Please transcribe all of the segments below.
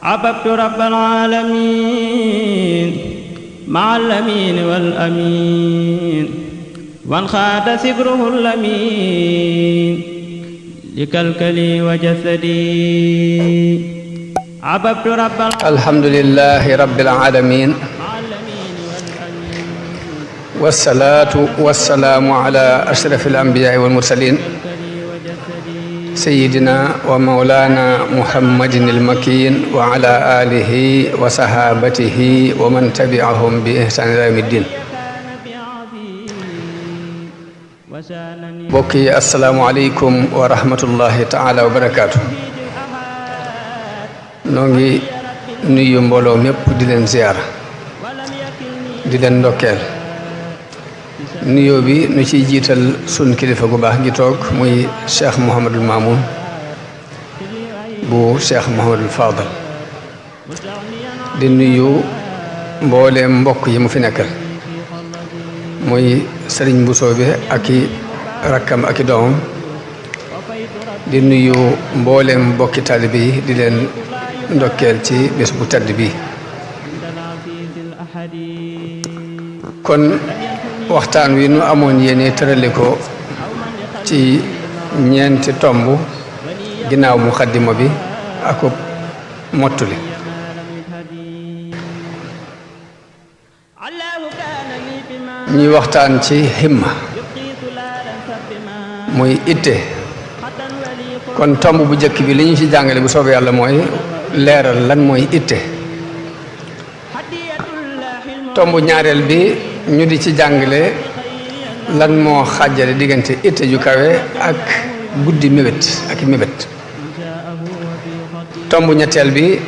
عبدت رب العالمين مع الأمين والأمين وانخاد سكره الأمين لكلكلي وجسدي عبدت رب الحمد لله رب العالمين والصلاة والسلام على أشرف الأنبياء والمرسلين سيدنا ومولانا محمد المكين وعلى آله وصحابته ومن تبعهم بإحسان إلى يوم الدين. بوكي السلام عليكم ورحمة الله تعالى وبركاته. نونغي نيو مبولو ميب دي لن زيارة دي لن نوكيل nuyoo bi nu ciy jiital sun kilifa gu baax gi toog muy cheikh Mouhamadul Mamoun bu cheikh Mouhamadul Fadal di nuyu mbooleem mbokk yi mu fi nekkal muy sëriñ Mbusoo bi ak i rakkam ak i doomam di nuyu mbooleem mbokki taalibe yi di leen ndokkeel ci bés bu tedd bi kon waxtaan wi nu amoon yéene tërale ko ci ñeenti tomb ginnaaw muqaddima bi ak mottuli ñuy waxtaan ci himma muy itte kon tomb bu njëkk bi li ñu ci jàngale bu soobee yàlla mooy leeral lan mooy itte tomb ñaareel bi ñu di ci jàngale lan moo xàjjale diggante itte ju kawe ak guddi mébét ak mébét tomb ñetteel bi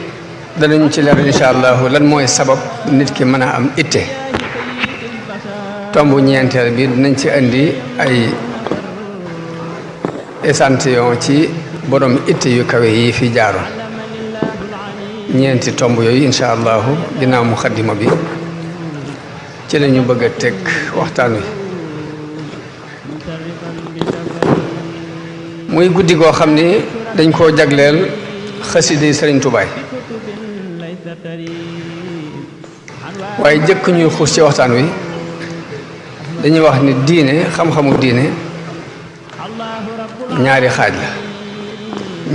danañu ci leer insha allahu lan mooy sabab nit ki mën a am itte tomb ñeenteel bi dinañ ci indi ay échantillon ci borom itte yu kawe yi fi jaaroon ñeenti tomb yooyu insha allahu ginnaaw muqaddima bi ci lañu bëgg a teg waxtaan wi muy guddi goo xam ni dañ koo jagleel xasida Sëriñ Tuubaa waaye jëkk ñuy xuus ci waxtaan wi dañuy wax ni diine xam-xamu diine ñaari xaaj la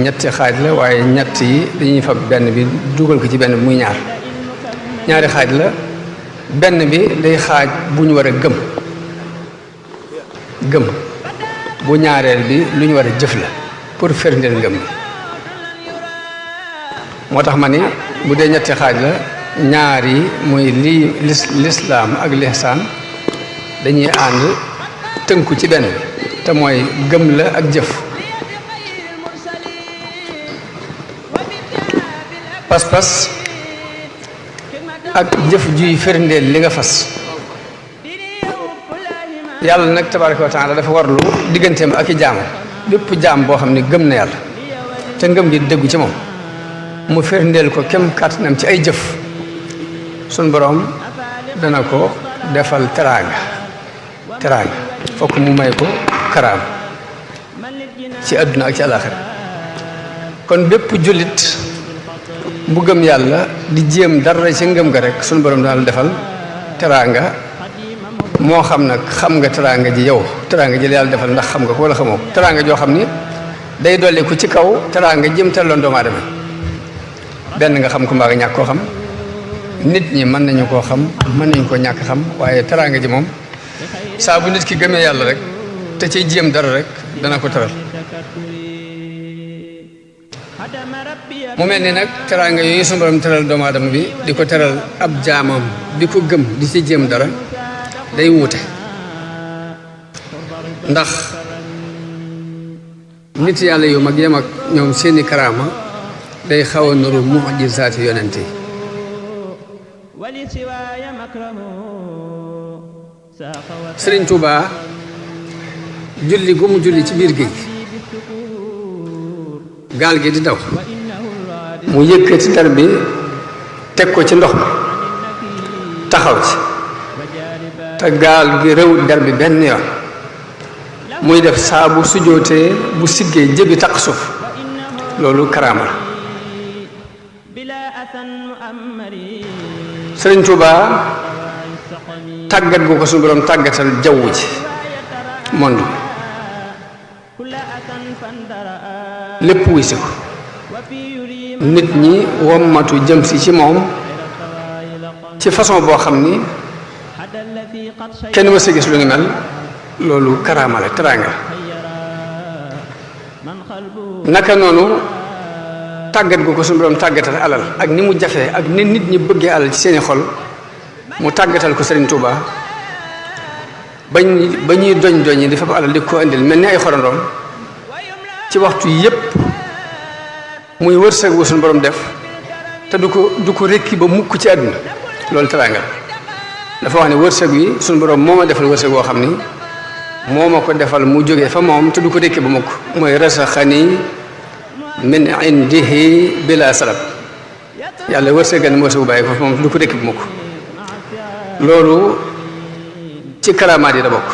ñetti xaaj la waaye ñett yi dañuy fab benn bi dugal ko ci benn bi muy ñaari xaaj la benn bi day xaaj bu ñu war a gëm bu ñaareel bi lu ñu war a jëf la pour firndeel ngëm bi moo tax ma ni bu dee ñetti xaaj la ñaar yi muy lii lislaam ak lihsaan dañuy ànd tënku ci benn bi te mooy gëm la ak jëf pas-pas ak jëf juy firndeel li nga fas yàlla nag tabaraka wa taala dafa warlu digganteem ak i jaamam bépp jaam boo xam ne gëm na yàlla te ngëm gi dëggu ci moom mu firndeel ko kem kàttanam ci ay jëf sun boroom dana ko defal teraanga fokk mu may ko karaam ci àdduna ak ci àllaaxira kon bépp jullit bu gëm yàlla di jéem dara ci ngëm ga rek sunu borom daal defal teraanga moo xam nag xam nga teraanga ji yow teraanga ji la yàlla defal ndax xam nga ko wala xamoo ko teraanga joo xam ni day dolli ko ci kaw teraanga jëm telloon doomu aadama benn nga xam ko mbaa nga ñàkk koo xam nit ñi mën nañu koo xam mën nañu koo ñàkk xam waaye teraanga ji moom saa bu nit ki gëmee yàlla rek te ciy jéem dara rek dana ko teral mu mel ni nag teraanga yooyu sunu borom teral doomu aadama bi di ko teral ab jaamam bi ko gëm di ci jéem dara day wuute ndax nit yàlla yu mag yem ak ñoom seeni karaama day xaw a nuru mujizaati yonent yi Sëriñ Tuubaa julli gu mu julli ci biir géej gaal gi di daw mu yëkkati dar bi teg ko ci ndox mi taxaw ci te gaal gi rëw der bi benn yoon muy def saa bu sujjootee bu siggee jëbi taq suuf loolu karaama la Sëriñ Tuuba tàggat gu ko suñu borom tàggatal jaww ji monde lépp wisi ko nit ñi wommatu jëm si ci moom ci façon boo xam ni kenn ma sa gis lu ngi mel loolu karaama la teraanga naka noonu tàggat gu ko suñu borom tàggatal alal ak ni mu jafee ak ni nit ñi bëggee alal ci seeni xol mu tàggatal ko Sëriñ Tuuba ba ñuy doñ yi di fa alal di ko indil mel ni ay xorandoom ci waxtu yépp muy wërsëg wu suñu borom def te du ko rekki ba mukk ci àdduna loolu teraanga dafa wax ne wërsëg wi suñu borom moo ma defal wërsëg woo xam ni moo ma ko defal mu jógee fa moom te du ko rekki ba mukk mooy rasaxani min indihi bila salab yàlla wërsëgal ni wërsëg bu bàyyi ko fa moom te du ko rekki ba mukk loolu ci karaamaat yi da bokk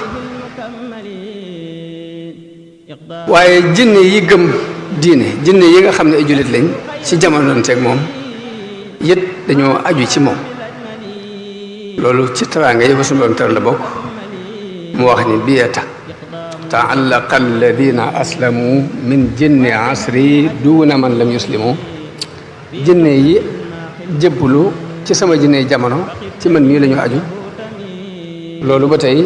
waaye jinne yi gëm diine jinne yi nga xam ne ay jullit lañ ci jamono teeg moom yët dañoo aju ci moom loolu ci teraanga yi ko suñu doon teral la bokk mu wax ni biyata taallaqa alladina aslamu min jinni asri duuna man lam yuslimu jinne yi jébbalu ci sama jinne jamono ci man mii la ñu aju loolu ba tey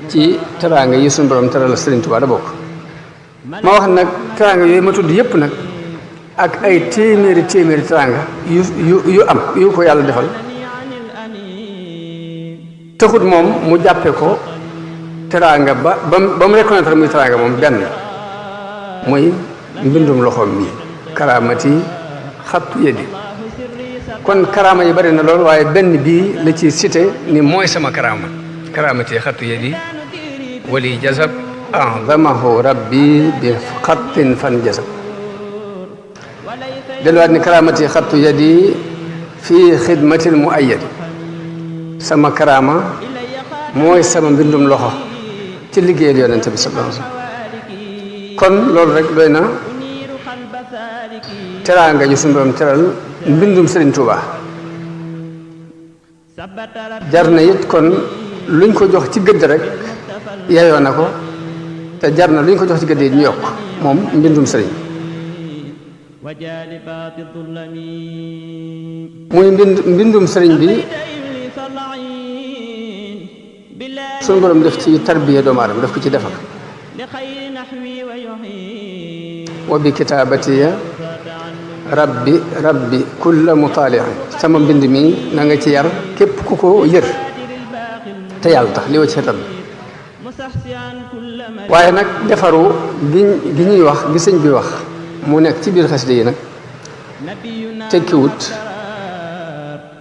ci teraanga yi suñu borom teral Sëriñ Tuubaa da bokk ma wax nag teraanga yooyu ma tudd yépp nag ak ay téeméeri teraanga yu ko yàlla defal taxut moom mu jàppe ko teraanga ba mu reconnaître muy teraanga moom benn muy mbindum loxoom mi karaamati xattu yeddi kon karaama yi bari na lool waaye benn bii la ci cité ni mooy sama karaamati xattu yeddi wali jasab a'zamahu rabbi bi xattin fan jasab delluwaat ni karaamati xattu yeddi fii xidmatil muayyad sama karaama mooy sama mbindum loxo ci liggéeyal yonent bi sallallahu alayhi wasallam kon loolu rek doy na teraanga ju suñu borom teral mbindum Sëriñ Tuuba jar na it kon luñ ko jox ci gëdd rek yeyoo na ko te jar na luñ ko jox ci gëdd yi ñu yokk moom mbindum sëriñ muy mbindum sëriñ bi suñu borom def ci tarbiya doomu aadama def ko ci defar wa bi kitaabatiya rabbi kulla mutaaliin sama mbind mi na nga ci yar képp ku ko yër te yàlla tax li wa ci tab waaye nag defaru gi ñuy wax gi sëñ bi wax mu nekk ci biir xasida yi nag tekkiwut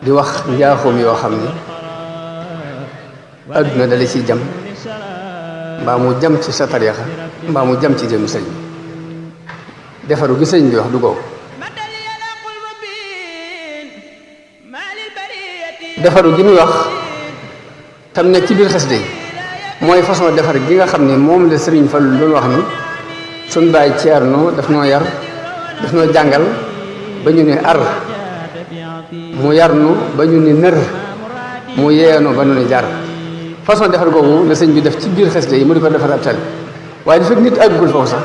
di wax njaaxum yoo xam ni adduna dala ci jam mbaa mu jam ci sa tariixa mbaa mu jam ci jëm sëñ defaru gi sëñ bi wax du googu defaru gi muy wax tam nekk ci biir xasida yi mooy façon defar gi nga xam ni moom la Sëriñ Fallu doon wax ni suñ baay Ceerno daf noo yar daf noo jàngal ba ñu ne ar mu yar nu ba ñu ne nër mu yeenu ba ñu ne jar façon defar googu la sëñ bi def ci biir xasida yi mu di ko defar ab tali waaye dafa nit àggul foofu sax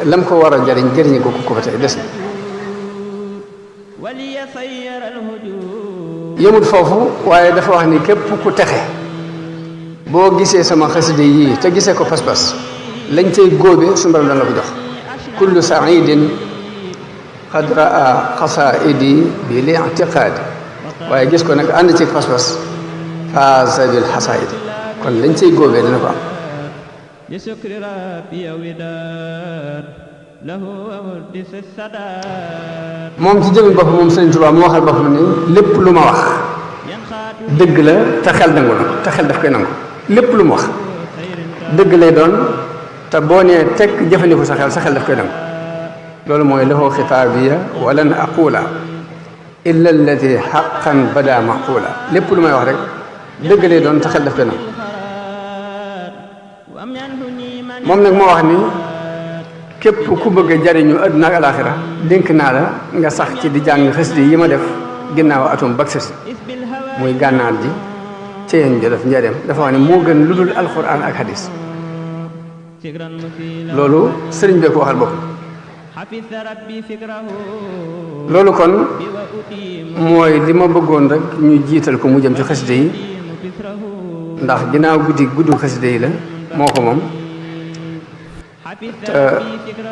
lam ko war a jariñ jëriñi ko ko fa tey des na yëmut foofu waaye dafa wax ni képp ku texe boo gisee sama xasida yii te gisee ko pas-pas lañ cay góobe suñu borom dana la ko jox kullu saidin qad raa xasaidi bi li i'tiqaadi waaye gis ko nag ànd ci pas-pas faasa bil xasaidi kon lañ cay góobee dana ko am moom ci jëmi bopp moom Sëriñ Tuubaa mu waxal boppam ni lépp lu ma wax dëgg la te xel nangu na te xel daf koy nangu lépp lu mu wax dëgg lay doon te boo nee teg jëfandiku sa xel daf koy nangu loolu mooy lahu xitaabiya walan aqula illa allati xaqan bada maqula lépp lu may wax rek dëgg lay doon te xel daf koy nangu moom nag moo wax ni képp ku bëgg a jariñu àdduna ak alaaxira dénk naa la nga sax ci di jàng xasida yi ma def ginnaaw atum baksis muy gànnaar ji Ceyeen Jolof Njaaréem dafa wax ne moo gën lu dul alxuraan ak hadis loolu sëriñ bee ko waxal bopp loolu kon mooy li ma bëggoon rek ñu jiital ko mu jëm ci xasida yi ndax ginnaaw guddi xasida yi la moo ko moom te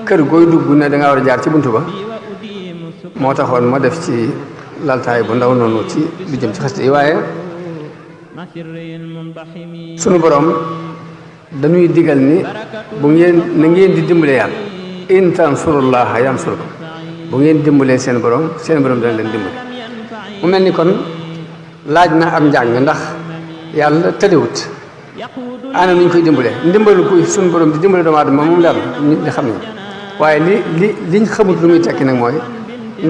kër gooy dugg ne da ngaa war a jaar ci buntu ba moo taxoon ma def ci laltaay bu ndaw noonu ci lu jëm ci xasida yi waaye sunu borom dañuy digal ni na ngeen di dimbale yàlla in tansurullaha yansurkum bu ngeen dimbalee seen borom dana leen dimbale mu mel ni kon laaj na am njàng ndax yàlla tëddiwut ana nuñ koy dimbalee ndimbalu ko sunu borom di dimbale doomu aadama moom leer na nit ñi xam nañ waaye liñ xamut lu muy tekki nag mooy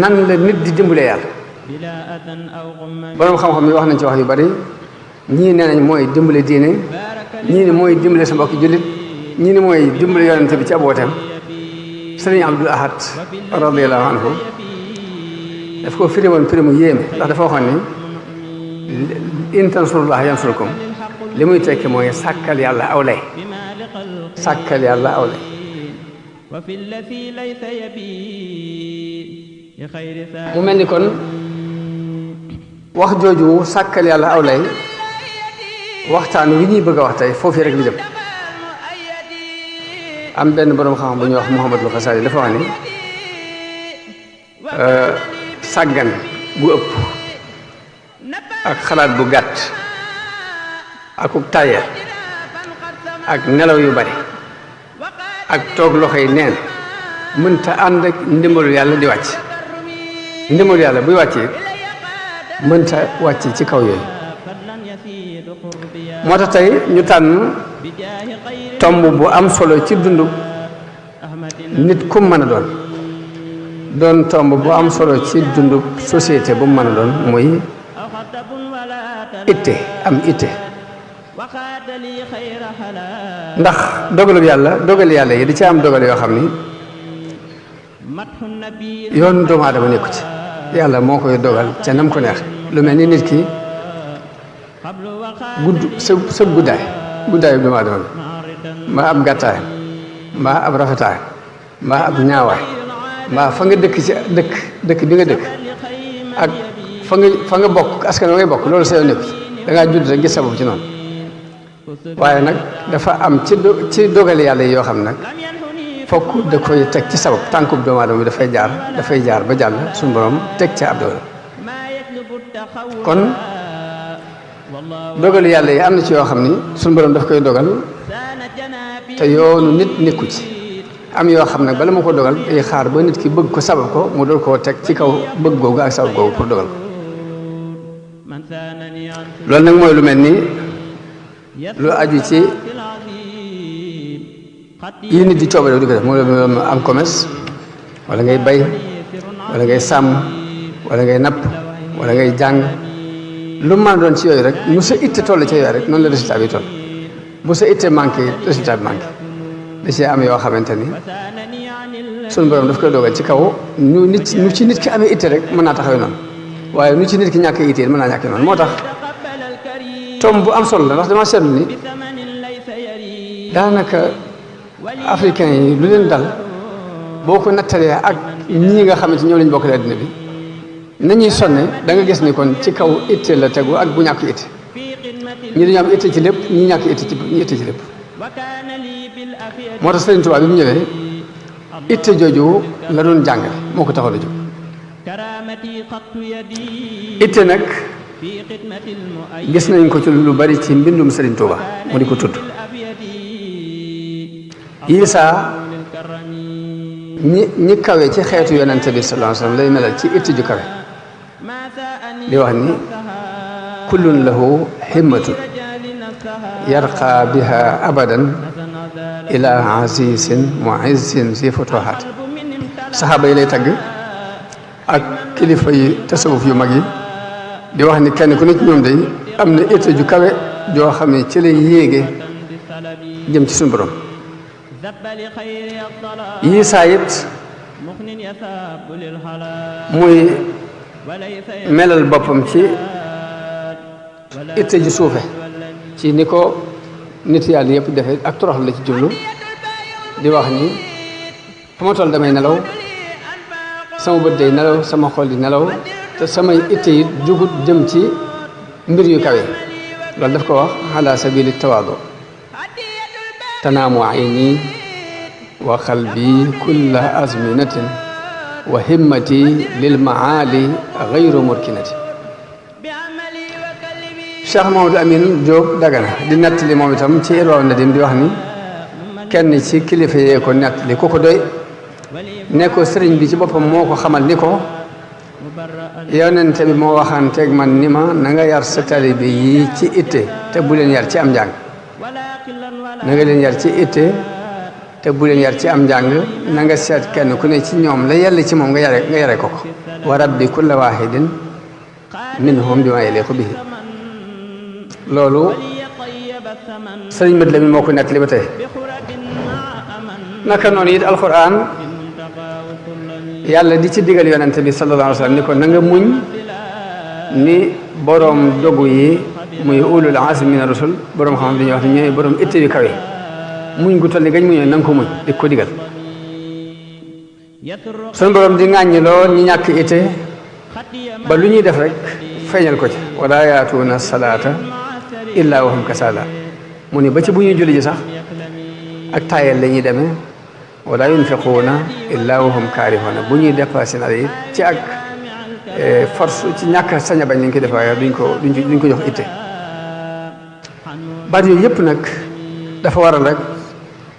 nan la nit di dimbalee yàlla borom xam-xam yi wax nañ ci wax yu bari ñii nee nañ mooy dimbale diine ñii ni mooy dimbale sa mbokki jullit ñii ni mooy dimbale yonente bi ci ab wooteem sëriñ Abdul Ahad radiyallahu anhu daf ko firi woon firi mu yéeme ndax dafa waxoon ni in tansurullaha yansurkum li muy tekki mooy sàkkal yàlla aw lay sàkkal yàlla aw lay mu mel ni kon wax jooju sàkkal yàlla aw lay waxtaan wi ñuy bëgg a wax tey foofu rek li jëm am benn borom xam bu ñuy wax Muhammadul Xasaali dafa wax ni sàggan bu ëpp ak xalaat bu gàtt akuk tàyyeel ak nelaw yu bari ak toog loxo yi neen mënta ànd ak ndimbalu yàlla di wàcc ndimbalu yàlla buy wàccee mënta wàcc ci kaw yooyu moo tax tey ñu tànn tomb bu am solo ci dundu nit ku mën a doon tomb bu am solo ci dundu société bu mu mën a doon muy itte am itte ndax dogalu yàlla yi di ci am dogal yoo xam ni yoon doomu aadama nekku ci yàlla moo koy dogal ca nam ko neex lu mel ni nit ki sa guddaayu doomu aadama bi mbaa ab gàttaay mbaa ab rafetaay mbaa ab ñaawaay mbaa fa nga dëkk ci dëkk bi nga dëkk ak fa nga bokk askan wa ngay bokk loolu sa yoon nekku ci da ngaa judd rek gis sa bopp ci noonu waaye nag dafa am ci dogali yàlla yi yoo xam nag fokk da koy teg ci sabab tànkub doomu aadama bi dafay jaar ba jàll suñu borom teg ca ab dogal kon dogal yàlla yi am na ci yoo xam ni suñu borom daf koy dogal te yoonu nit nekku ci am yoo xam ne bala ma ko dogal day xaar ba nit ki bëgg ko sabab ko mu dool koo teg ci kaw bëgg googu ak sabab googu pour dogal ko loolu nag mooy lu mel ni lu aju ci yi nit di coobare di ko def mooy am commerce wala ngay bay wala ngay sàmm wala ngay napp wala ngay jàng lu mën a doon ci yooyu rek mu sa itte toll ci yooyu rek noonu la résultat bi toll bu sa itte manqué résultat bi manqué da cee am yoo xamante ni sunu borom daf koy dogal ci kaw nu ci nit ki amee itte rek mën naa taxawee noonu waaye nu ci nit ki ñàkk itte mën naa ñàkkee noonu moo tax tom bu am solo la ndax dama seetlu ni daanaka africain yi lu leen dal boo ko nattalee ak ñii nga xamante ñoom lañ bokkale addina bi nañuy sonne da nga gis ni kon ci kaw itte la tegu ak bu ñàkk itte ñi dañu am itte ci lépp ñi ñàkk itte ci lépp moo tax Sëriñ Tuubaa bi mu ñëwee itte jooju la doon jàngale moo ko taxaw a jóg itte nag gis nañ ko ci lu bari ci mbindum Sëriñ Tuubaa mu di ko tudd Isaa ñi kawe ci xeetu yonente bi sallallahu alayhi wa sallam lay melal ci itte ju kawe di wax ni kullun lahu himmatun yarqa biha abadan ila azizin muizzin si futuhat saxaaba yi lay tagg ak kilifa yi tasawuf yu mag yi di wax ni kenn ku nekk ñoom day am na itte ju kawe joo xam ne ci lay yéege jëm ci suñu borom yii saa it muy melal boppam ci itte ji suufe ci ni ko nit yàlla yëpp defee ak toroxlu la ci jublu di wax ni fu ma toll damay nelaw sama bët day nelaw sama xol di nelaw te samay itte yi jugut jëm ci mbir yu kawe loolu daf ko wax ala sabili tawaadu tanaamu ayni wa qalbi kulla azminatin wa himmati lil maali gayru murkinati Cheikh Mamadou Amin Diop Dagana di nettali moom itam ci Irwaa Nadim di wax ni kenn ci kilifa yee ko nettali ku ko doy ne ko sëriñ bi ci boppam moo ko xamal ni ko yonente bi moo waxanteeg man ni ma na nga yar sa taalibe yi ci itte te bu leen yar ci am njàng na nga leen yar ci itte te bu leen yar ci am njàng na nga seet kenn ku ne ci ñoom la yàlla ci moom nga yare ko ko wa rabbi kulla wahidin minhum bima yaliqu bihi loolu sëriñ Mat Lamin moo ko nettali ba tey naka noonu it alquran yàlla di ci digal yonente bi sallallahu alayhi wa sallam ni ko na nga muñ ni boroom dogu yi muy ulul azmi mina rusul boroom xam dañuy wax ne ñooy boroom itte yu kawe muñ gu toll ni gañ muñoon na nga ko muñ di ko digal sunu boroom di ŋàññiloo ñi ñàkk itte ba lu ñuy def rek feeñal ko ci wala yaatuuna salaata illa wa hum kasala mu ni ba ci bu ñuy julli ji sax ak taayal la ñuy demee wala yunfiquuna illa wa hum kaarihuuna bu ñuy dépassé na it ci ak force ci ñàkk sañ a bañ lañ koy def waaye duñ ko jox itte baat yooyu yëpp nag dafa waral rek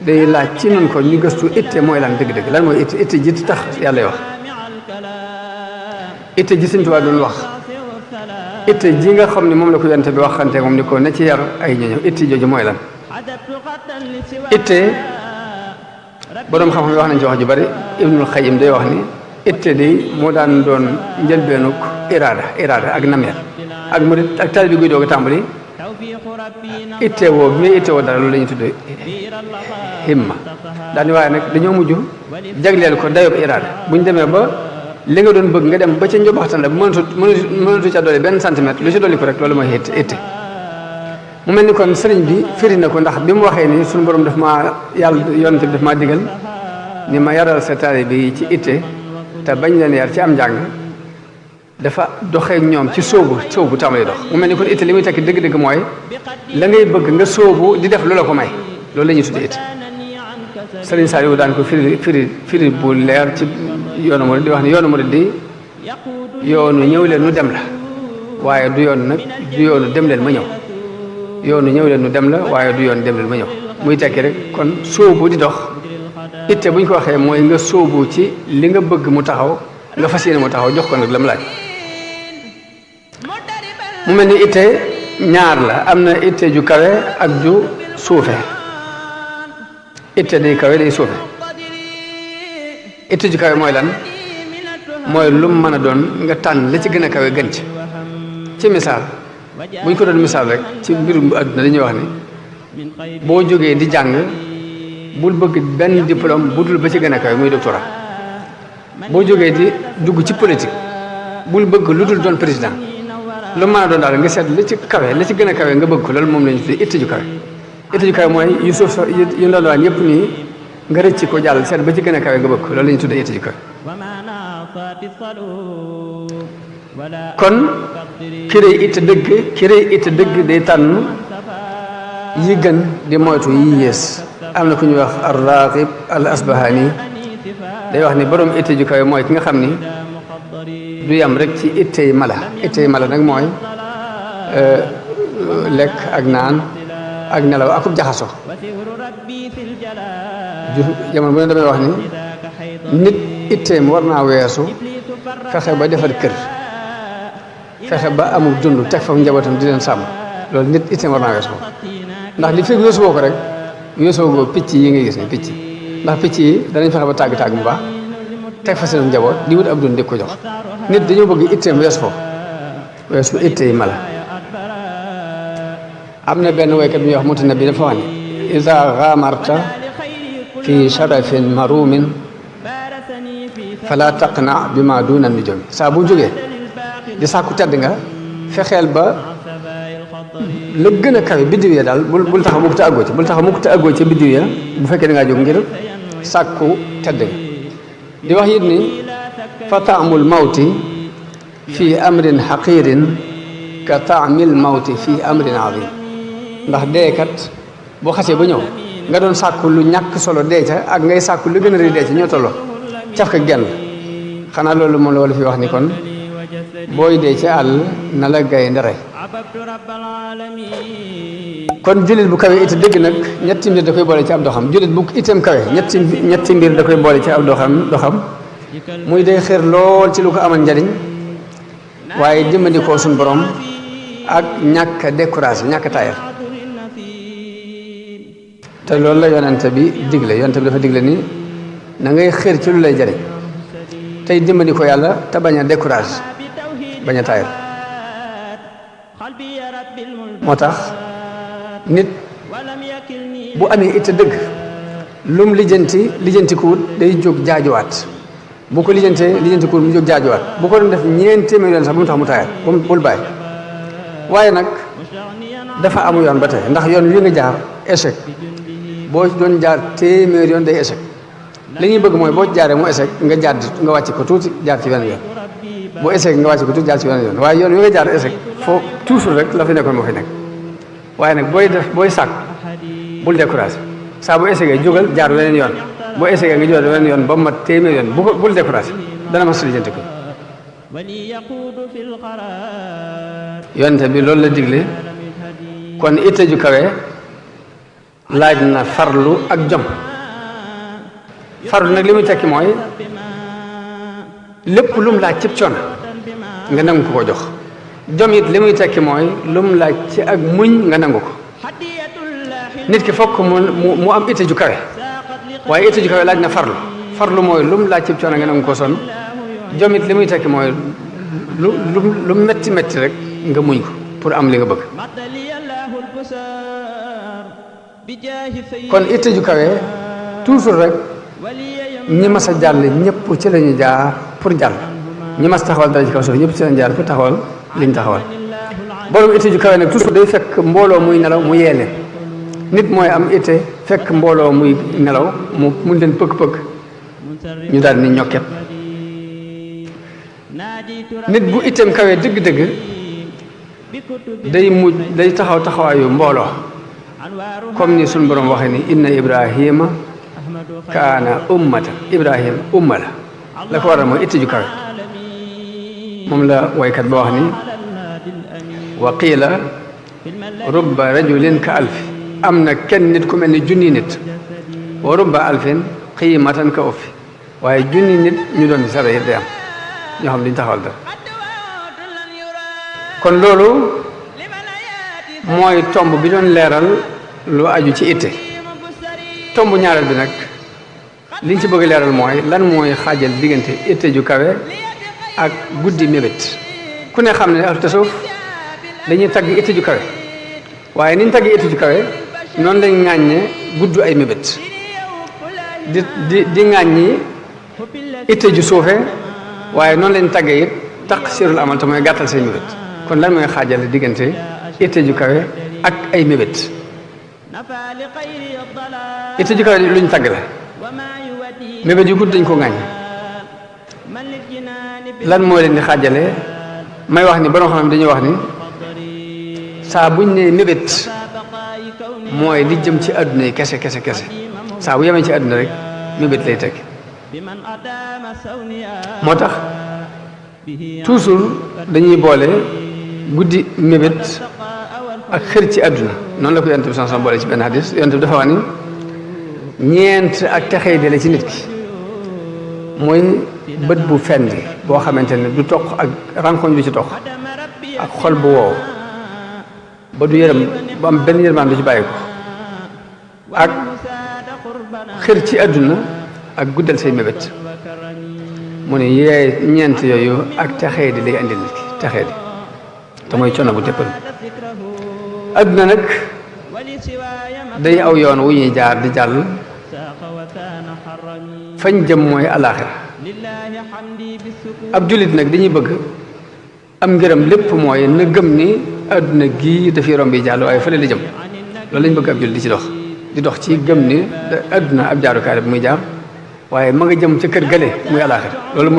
day laaj ci nun ko ñu gëstu itte mooy lan dëgg-dëgg lan mooy itte ji tax yàlla wax itte ji Sëñ Tuubaa doon wax itte ji nga xam ne moom la ko yonent bi waxante moom ni ko na ci yar ay ñoñam itte jooju mooy lan itte boroom xam-xam yi wax nañ ci wax ju bari Ibnul Qayyim day wax ni itte day moo daan doon njëlbeenuk iraada ak nameel ak murid ak taalibe bi guy doog a tàmbali itte woo bi ngay itte woo dara loolu la ñuy tuddee himma daani waaye nag dañoo mujj jagleel ko dayob iraada buñ demee ba li nga doon bëgg nga dem ba ca njobaxtan la bu mënatu ca dolli benn centimètre lu ci dolli ko rek loolu mooy itte mu mel ni kon sëriñ bi firi na ko ndax bi mu waxee ni suñu borom daf maa yàlla yonent bi daf maa digal ni ma yaral sa taalibe yi ci itte te bañ leen yar ci am njàng dafa doxee ñoom ci sóobu tàmbali dox mu mel ni kon itte li muy tekki dëgg-dëgg mooy la ngay bëgg nga sóobu di def lu la ko may loolu la ñuy tuddee itte sëriñ Saliou daan ko firi bu leer ci yoonu murid di wax ni yoonu murid di yoonu ñëw leen nu dem la waaye du yoon nag du yoonu dem leen ma ñëw yoonu ñëw leen nu dem la waaye du yoon dem leen ma ñëw muy tekki rek kon sóobu di dox itte bu ñu ko waxee mooy nga sóobu ci li nga bëgg mu taxaw nga fas yéene mu taxaw jox ko nag la mu laaj mu mel ni itte ñaar la am na itte ju kawe ak ju suufe itte day kawe day suufe itte ju kawe mooy lan mooy lu mu mën a doon nga tànn la ci gën a kawe gën ci misaal bu ñu ko doon misaal rek ci mbirum àdduna dañuy wax ni boo jógee di jàng bul bëgg benn diplôme bu dul ba ci gën a kawe muy doctorat boo jógee di dugg ci politique bul bëgg lu dul doon président lu mën a doon daal nga seet la ci kawe la ci gën a kawe nga bëgg ko loolu moom la ñu tuddee itte ju kawe itte ju kawe mooy yu suuf yu ndondowaan yëpp nii nga rëcc ko jàll seet ba ci gën a kawe nga bëgg ko loolu la ñu tuddee itte ju kawe kon ki rëy itte dëgg day tànn yi gën di moytu yi yées am na ku ñuy wax ar-Raghib al-Asbahani day wax ni borom itte ju kawe mooy ki nga xam ni du yam rek ci ittey mala nag mooy lekk ak naan ak nelaw akub jaxaso jamono bu ne damay wax ni nit itteem war naa weesu fexe ba defar kër fexe ba amul dund teg fa njabootam di leen sàmm loolu nit itteem war naa weesu ndax li fekk weesu woo ko rek weesoo goo picc yi nga gis ne picc ndax picc yi danañ fexe ba tàgg mu baax teg fa seen njaboot di wut ab dund di ko jox nit dañoo bëgg itteem weesu foofu weesu itte yi mala am na benn woykat bi ñuy wax Mutanabbi dafa wax ne iza ghamarta fi sharafin marumin fala taqna bi ma duna nujum saa bu jógee di sàkku tedd nga fexeel ba la gën a kawe biddiw ya daal bul taxaw mukk te àggoo ci bul taxaw mukk te àggoo ci biddiw ya bu fekkee da ngaa jóg ngir sàkku tedd nga di wax it ni fa taamul mawti fi amrin xaqirin ka taamil mawti fi amrin azim ndax deekat boo xasee ba ñëw nga doon sàkku lu ñàkk solo dee ca ak ngay sàkku lu gën a rëy dee ca ñoo tolloo caf ka genn xanaa loolu moom la wala fi wax ni kon booy dee ci àll na la gay ndare kon jullit bu kawe it dëgg nag ñetti mbir da koy boole ci ab doxam jullit bu itam kawe ñetti mbir da koy boole ci ab doxam muy day xër lool ci lu ko amal njariñ waaye dimbandikoo suñ borom ak ñàkk a découragé ñàkk a taayal te loolu la yonente bi digle yonente bi dafa digle ni na ngay xër ci lu lay jariñ tey dimbandikoo yàlla te bañ a découragé bañ a taayal moo tax nit bu amee itte dëgg lum lijjanti kuwut day jóg jaajuwaat bu ko lijjanti kuwut mu jóg jaajuwaat bu ko doon def ñeent téeméer yoon sax bu mu tax mu taayal bul bàyyi waaye nag dafa amu yoon ba tey ndax yoon wi nga jaar échec boo doon jaar téeméer yoon day échec li ñuy bëgg mooy boo jaaree mu échec nga wàcc ko tuuti jaar ci benn yoon boo échec nga wàcc ko tuuti jaar ci benn yoon waaye yoon wi nga jaar échec foo toujours rek la fi nekkoon moo fi nekk waaye nag booy sàkk bul découragé saa bu échecee jógal jaar weneen yoon boo échecee nga jógal weneen yoon ba mu mat téeméer yoon bul découragé dana ma lijjanti ko yonte bi loolu la digle kon itte ju kawe laaj na farlu ak jom farlu nag li muy tekki mooy lépp lum laaj cib coono nga nangu ko jox jom it li muy tekki mooy lum laaj ci ak muñ nga nangu ko nit ki fokk mu am itte ju kawe waaye itte ju kawe laaj na farlu mooy lum laaj cib coono nga nangu ko sonn jom it li muy tekki mooy lu metti rek nga muñ ko pour am li nga bëgg kon itte ju kawe toujours rek ñi mas a jàll ñëpp ci la ñu jaar pour jàll ñi mas taxawal dara ci kaw suuf ñëpp ci la ñu jaar pour taxawal liñ taxawal borom itte ju kawe nag toujours day fekk mbooloo muy nelaw mu yeele nit mooy am itte fekk mbooloo muy nelaw mu leen pëkk-pëkk ñu daal ni ñokket nit bu itteem kawe dëgg-dëgg day taxaw taxawaayu mbooloo comme ni suñu borom waxee ni inna ibrahima kaana ummatan ibrahima umma la ko waral mooy itte ju kawe moom la waykat ba wax ni wa qiila rubba rajulin ka alfi am na kenn nit ku mel ni junni nit wa rubba alfin qiimatan ka uffi waaye junni nit ñu doon sara it day am ñoo xam duñ taxawal dara kon loolu mooy tomb bi doon leeral lu aju ci itte tomb ñaareel bi nag liñ ci bëgg leeral mooy lan mooy xaajal diggante itte ju kawe ak guddi mébét ku ne xam ne ahlu tasawuf dañuy tagg itte ju kawe waaye niñ tagg itte ju kawe noonu lañ ŋàññe gudd ay mébét di ŋàññi itte ju suufe waaye noonu lañ tàggee it taq sirul amal te mooy gàttal say mébét kon lan mooy xaajale diggante itte ju kawe ak ay mébét itte ju kawe luñ tàgg la mébét yu gudd dañ ko ŋàññ lan moo leen di xaajale may wax ni borom xam dañuy wax ni saa buñ ne mébét mooy li jëm ci àdduna yi kese saa bu yemee ci àdduna rek mébét lay teg moo tax toujours dañuy boole guddi mébét ak xër ci àdduna noonu la ko yonent bi sanson boole ci benn hadis yonent bi dafa wax ni ñeent ak texey dale ci nit ki mooy bët bu fendi boo xamante ne du toq ak rankoñ du ci toq ak xol bu wow ba du yërëm bu am benn yërmaan du ci bàyyi ko ak xër ci àdduna ak guddal say mébét mu ne yee ñeent yooyu ak texee di lay andil nit ki texee di te mooy coono bu téppal àdduna nag day aw yoon wu ñuy jaar di jàll fañ jëm mooy alaaxira ab jullit nag dañuy bëgg am ngërëm lépp mooy na gëm ni àdduna gii dafay romb yi jàll waaye fële la jëm loolu lañ bëgg ab jullit di dox ci gëm ni àdduna ab jaarukaay bi muy jaar waaye ma nga jëm ca kër gale muy alaaxira loolu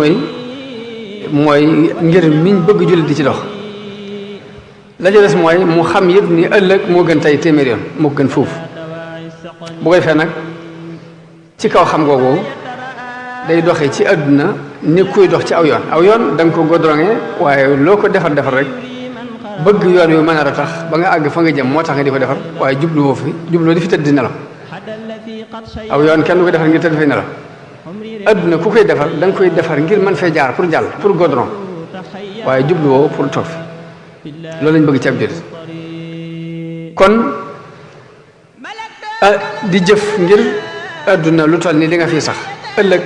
mooy ngir miñ bëgg jullit di ci dox la ca des mooy mu xam yëpp ni ëllëg moo gën tey téeméer yoon moo gën foofu bu ko defee nag ci kaw xam googu day doxee ci àdduna ni kuy dox ci aw yoon da nga ko godrongé waaye loo ko defar rek bëgg yoon wi mën a tax ba nga àgg fa nga jëm moo tax nga di ko defar waaye jubloo di fi tëdd di nelaw aw yoon kenn du ko defar ngir tëdd fay nelaw àdduna ku koy defar da nga koy defar ngir mën fee jaar pour jàll pour godron waaye jubluwoo pour toog fi loolu lañ bëgg ci ab jullit kon di jëf ngir àdduna lu toll ni li nga fiy sax ëllëg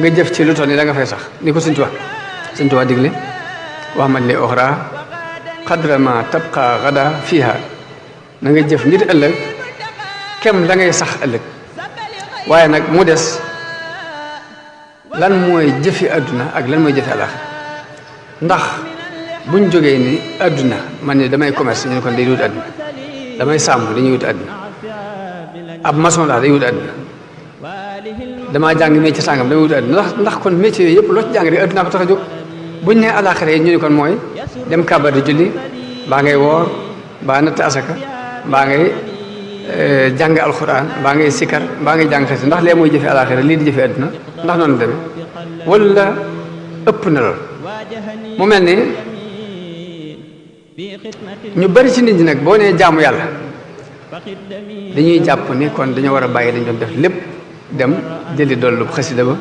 nga jëf ci lu toll ni la nga fay sax ni ko Sëñ Tuubaa digle wax man li oxra xadra ma tabqa gada fiha na nga jëf ngir ëllëg kem la ngay sax ëllëg waaye nag mu des lan mooy jëfi àdduna ak lan mooy jëfi àllaaxira ndax buñ jógee ni àdduna man ni damay commerce ñu ne kon day wut àdduna damay sàmm dañuy wut àdduna ab maçon la day wut àdduna damaa jàng métier sàngam damay wut àdduna ndax kon métier yooyu yëpp loo ci jàng rek àdduna ko tax a jóg buñ ne àllaaxira yi ñu ne kon mooy dem kàbbar di julli mbaa ngay woor mbaa natt asaka mbaa ngay jàng alxuraan mbaa ngay sikkar mbaa ngay jàng xasida ndax lee mooy jëfe àllaaxira lii di jëfe àdduna ndax noonu demee wala ëpp na lool mu mel ni ñu bari ci nit ñi nag boo nee jaamu yàlla dañuy jàpp ni kon dañoo war a bàyyi dañ doon def lépp dem jëli dollu xasida ba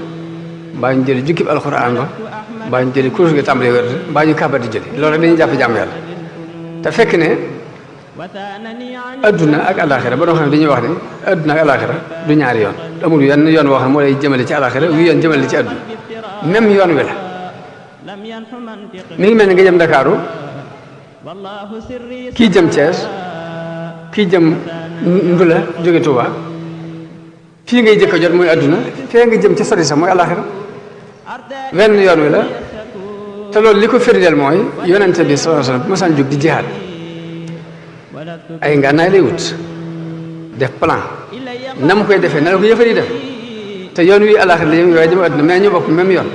mbaa ñu jëli jukkib alxuraan ba mbaa ñu jëli kurus ga tàmbali wér mbaa ñu kàbbar di jëli loolu rek dañuy jàpp jaamu yàlla te fekk ne adduna ak alaxira ba doo xam ne dañuy wax ne adduna ak alaxira du ñaari yoon amul yenn yoon woo xam ne moo lay jëmale ci alaxira wi yoon jëmale ci adduna même yoon wi la mi ngi mel ni nga jëm Ndakaaru kii jëm Thiès kii jëm Ndula jóge Touba fii ngay jëkk a jot muy adduna fee nga jëm ci sori sa mooy alaxira wenn yoon wi la te loolu li ko firndeel mooy yonente bi sallallahu alayhi wasallam bu ma saan jóg di jihaad ay ngànnaay lay wut def plan na mu koy defee na la ko yëfar yi def te yoon wi alaxira la jëm waaye jëm adduna mais ñu bokk même yoon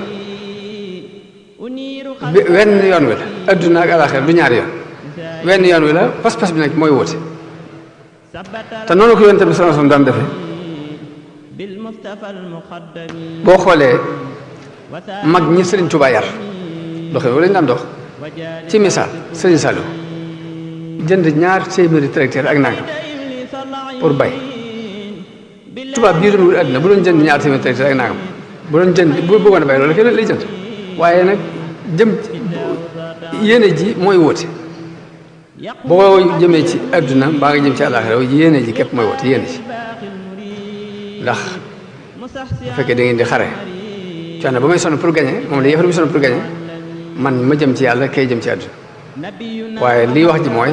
wenn yoon wi la adduna ak alaxira du ñaari yoon wenn yoon wi la pas-pas bi nag mooy wute te noonu ko yonente bi sallallahu alayhi wasallam daan defee boo xoolee mag ñi Sëriñ Tuubaa yar doxe wala ñu daan dox ci misaal Sëriñ Saliou jënd ñaar téeméeri tracteur ak nangam pour bay tubaab bii doon wut àddina bu doon jënd ñaar téeméeri tracteur ak nangam bu doon jënd bu bëggoon a bay loolu kenn lay jënd waaye nag jëm yéene ji mooy wóote boo jëmee ci àdduna mbaa nga jëm ci àllaaxira yéene ji képp mooy wóote yéene ji ndax bu fekkee da ngeen di xare coono ba may sonn pour gagner moom la yëfar bi sonn pour gagner man ma jëm ci yàlla kay jëm ci àdduna waaye lii wax ji mooy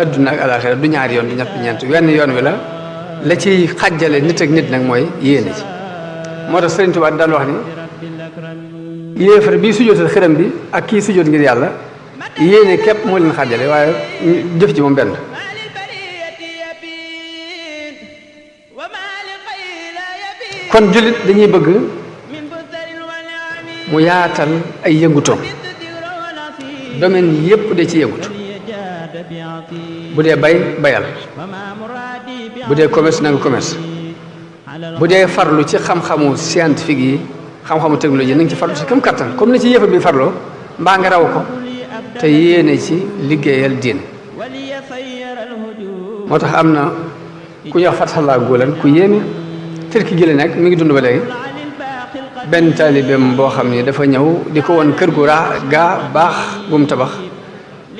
àdduna ak àllaaxira du ñaari yoon du ñett ñeent wenn yoon wi la ciy xàjjale nit ak nit nag mooy yéene ji moo tax Sëriñ Tuubaa daan wax ni yéefar bii sujjóotal xërëm bi ak kii sujjóot ngir yàlla yéene képp moo leen xàjjale waaye jëf ji moom benn kon jullit dañuy bëgg mu yaatal ay yëngutoom domaine yépp da ci yëngutu bu dee bayal bu dee commerce na nga commerce bu dee farlu ci xam-xamu scientifique yi xam-xamu technologie na nga ci farlu ci kam kattan comme ni ci yëfa bi farloo mbaa nga raw ko te yéene ci liggéeyal diin moo tax am na ku ñuy wax Fathallah Gulen ku yéeme Turki gi la nekk mi ngi dund ba léegi benn taalibeem boo xam ne dafa ñëw di ko woon kër gu gaa baax bu mu tabax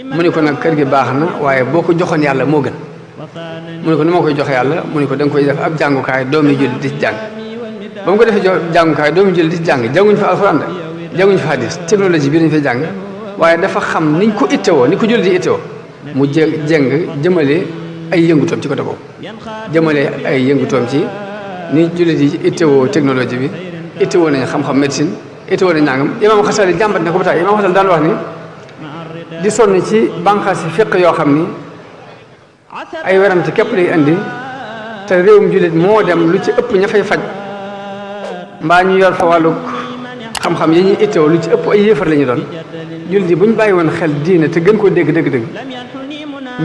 mu ne ko nag kër gi baax na waaye boo ko joxoon yàlla moo gën mu ne ko ni ma koy joxe yàlla mu ne ko da nga koy def ab jàngukaay doomi julli di ci jàng ba mu ko defee jàngukaay doomi julli di ci jàng jànguñ fa alxuraan de jànguñ fa hadis technologie bi dañ fay jàng waaye dafa xam niñ ko ittewoo ni ko julli di ittewoo mu jëng jëmale ay yëngutoom ci côté boobu jëmale ay yëngutoom ci ni jullit yi ittewoo technologie bi ittewoo nañu xam-xam médecine ittewoo nañu nangam imaam Xasali jàmbat ne ko ba tey imaam Xasali daan wax ni di sonn ci bànqaas yi fiq yoo xam ni ay werante képp lay indi te réewum jullit moo dem lu ci ëpp ña fay faj mbaa ñu yor fa wàllu xam-xam yi ñuy ittewoo lu ci ëpp ay yéefar la ñu doon jullit yi bu ñu bàyyi woon xel diine te gën koo dégg dëgg-dëgg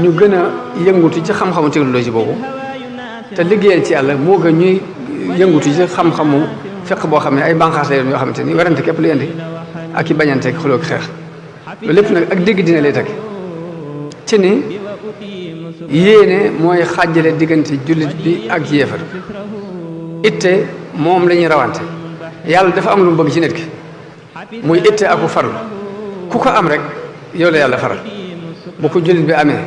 ñu gën a yëngutu ci xam-xamu technologie boobu te liggéeyal ci yàlla moo gën ñuy yëngutu ci xam-xamu fiq boo xam ne ay bànqaas la yoon yoo xamante ni werante képp lay indi ak i bañanteeg xuloo ak xeex loolu lépp nag ak dégg dina lay teg ci ni yéene mooy xàjjale diggante jullit bi ak yéefar itte moom la ñuy rawante yàlla dafa am lu mu bëgg ci nit ki muy itte aku farlu ku ko am rek yow la yàlla faral bu ko jullit bi amee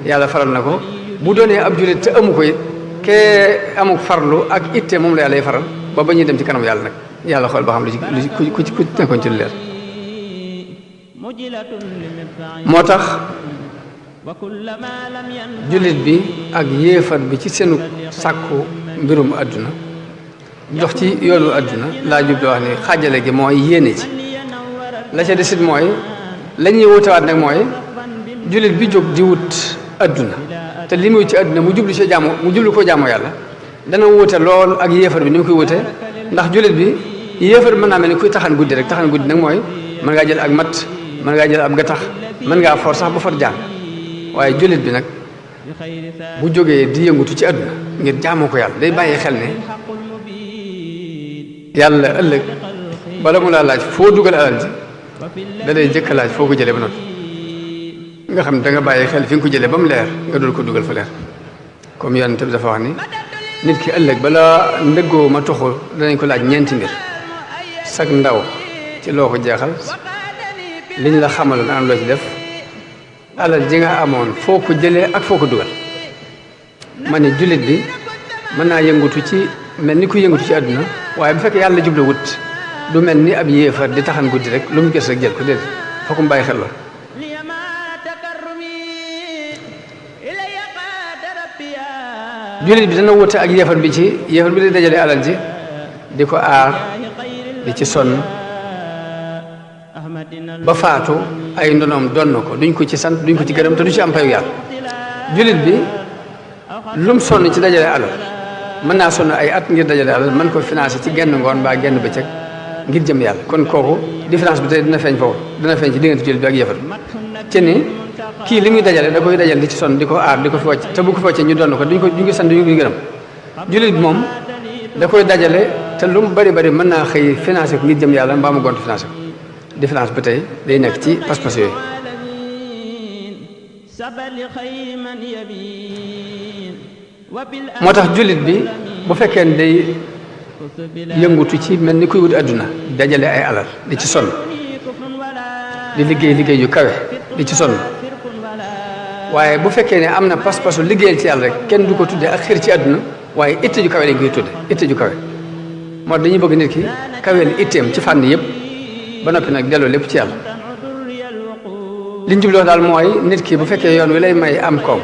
yàlla faral na ko bu doonee ab jullit te amu ko it kee amuk farlu ak itte moom la yàlla faral ba ba ñuy dem ci kanam yàlla nag yàlla xool ba xam lu ci ku nekkoon ci lu leer moo tax jullit bi ak yéefar bi ci seenu sàkku mbirum àdduna dox ci yoonu àdduna laa jublu wax ni xaajale gi mooy yéene ci la ca desit mooy la ñuy wutewaat nag mooy jullit bi jóg di wut àdduna te li muy ci àdduna mu jublu ko jaamu yàlla dana wuute lool ak yéefar bi ni mu koy wute ndax jullit bi yéefar bi mën naa mel ni kuy taxan guddi rek taxan guddi nag mooy mën ngaa jël ak mat mën ngaa jël ab gattax mën ngaa for sax ba for jaan waaye jullit bi nag bu jógee di yëngutu ci àdduna ngir jaamoo ko yàlla day bàyyi xel ne yàlla ëllëg bala mu laa laaj foo dugal alal ji da lay jëkk laaj foo ko jëlee ba noppi nga xam da nga bàyyi xel fi nga ko jëlee ba mu leer nga dul ko dugal fa leer comme yonent bi dafa wax ni nit ki ëllëg bala ndëggoo ma toxu danañ ko laaj ñeenti mbir sag ndaw ci loo ko jeexal liñ la xamaloon an loo ci def alal ji nga amoon foo ko jëlee ak foo ko dugal ma ne jullit bi mën naa yëngutu ci mel ni ku yëngutu ci àdduna waaye bu fekkee yàlla jubla wut du mel ni ab yéefar di taxan guddi rek lu mu gis rek jël ko déedéet fokk mu bàyyi xel lool jullit bi dana wute ak yéefar bi ci yéefar bi di dajale alal ji di ko aar di ci sonn ba faatu ay ndonoom donn ko duñ ko ci sant duñ ko ci gërëm te du ci am payu yàlla jullit bi lum sonn ci dajale alal mën naa sonn ay at ngir dajale alal mën ko financé ci genn ngoon mbaa genn bëccëg ngir jëm yàlla kon kooku différence bi tey dina feeñ foofu dina feeñ ci diggante jullit bi ak yéefar ci ni kii li muy dajale da koy dajale di ci sonn di ko aar di ko fi wàcc te bu ko fi wàccee ñu donn ko duñ ko sant duñ ko gërëm jullit bi moom da koy dajale te lu mu bari bari mën naa xëy financé ko ngir jëm yàlla mbaa mu gont financé ko différence bi tey day nekk ci pas-pas yooyu moo tax jullit bi bu fekkee ne day yëngutu ci mel ni kuy wut àdduna dajale ay alal di ci sonn di liggéey yu kawe di ci sonn waaye bu fekkee ne am na pas-pasu liggéeyal ci yàlla rek kenn du ko tuddee ak xir ci àdduna waaye itte ju kawe lañ koy tudde itte ju kawe moo dañuy bëgg nit ki kaweel itteem ci fànn yëpp ba noppi nag delloo lépp ci yàlla liñ jubloo daal mooy nit ki bu fekkee yoon wi lay may am koom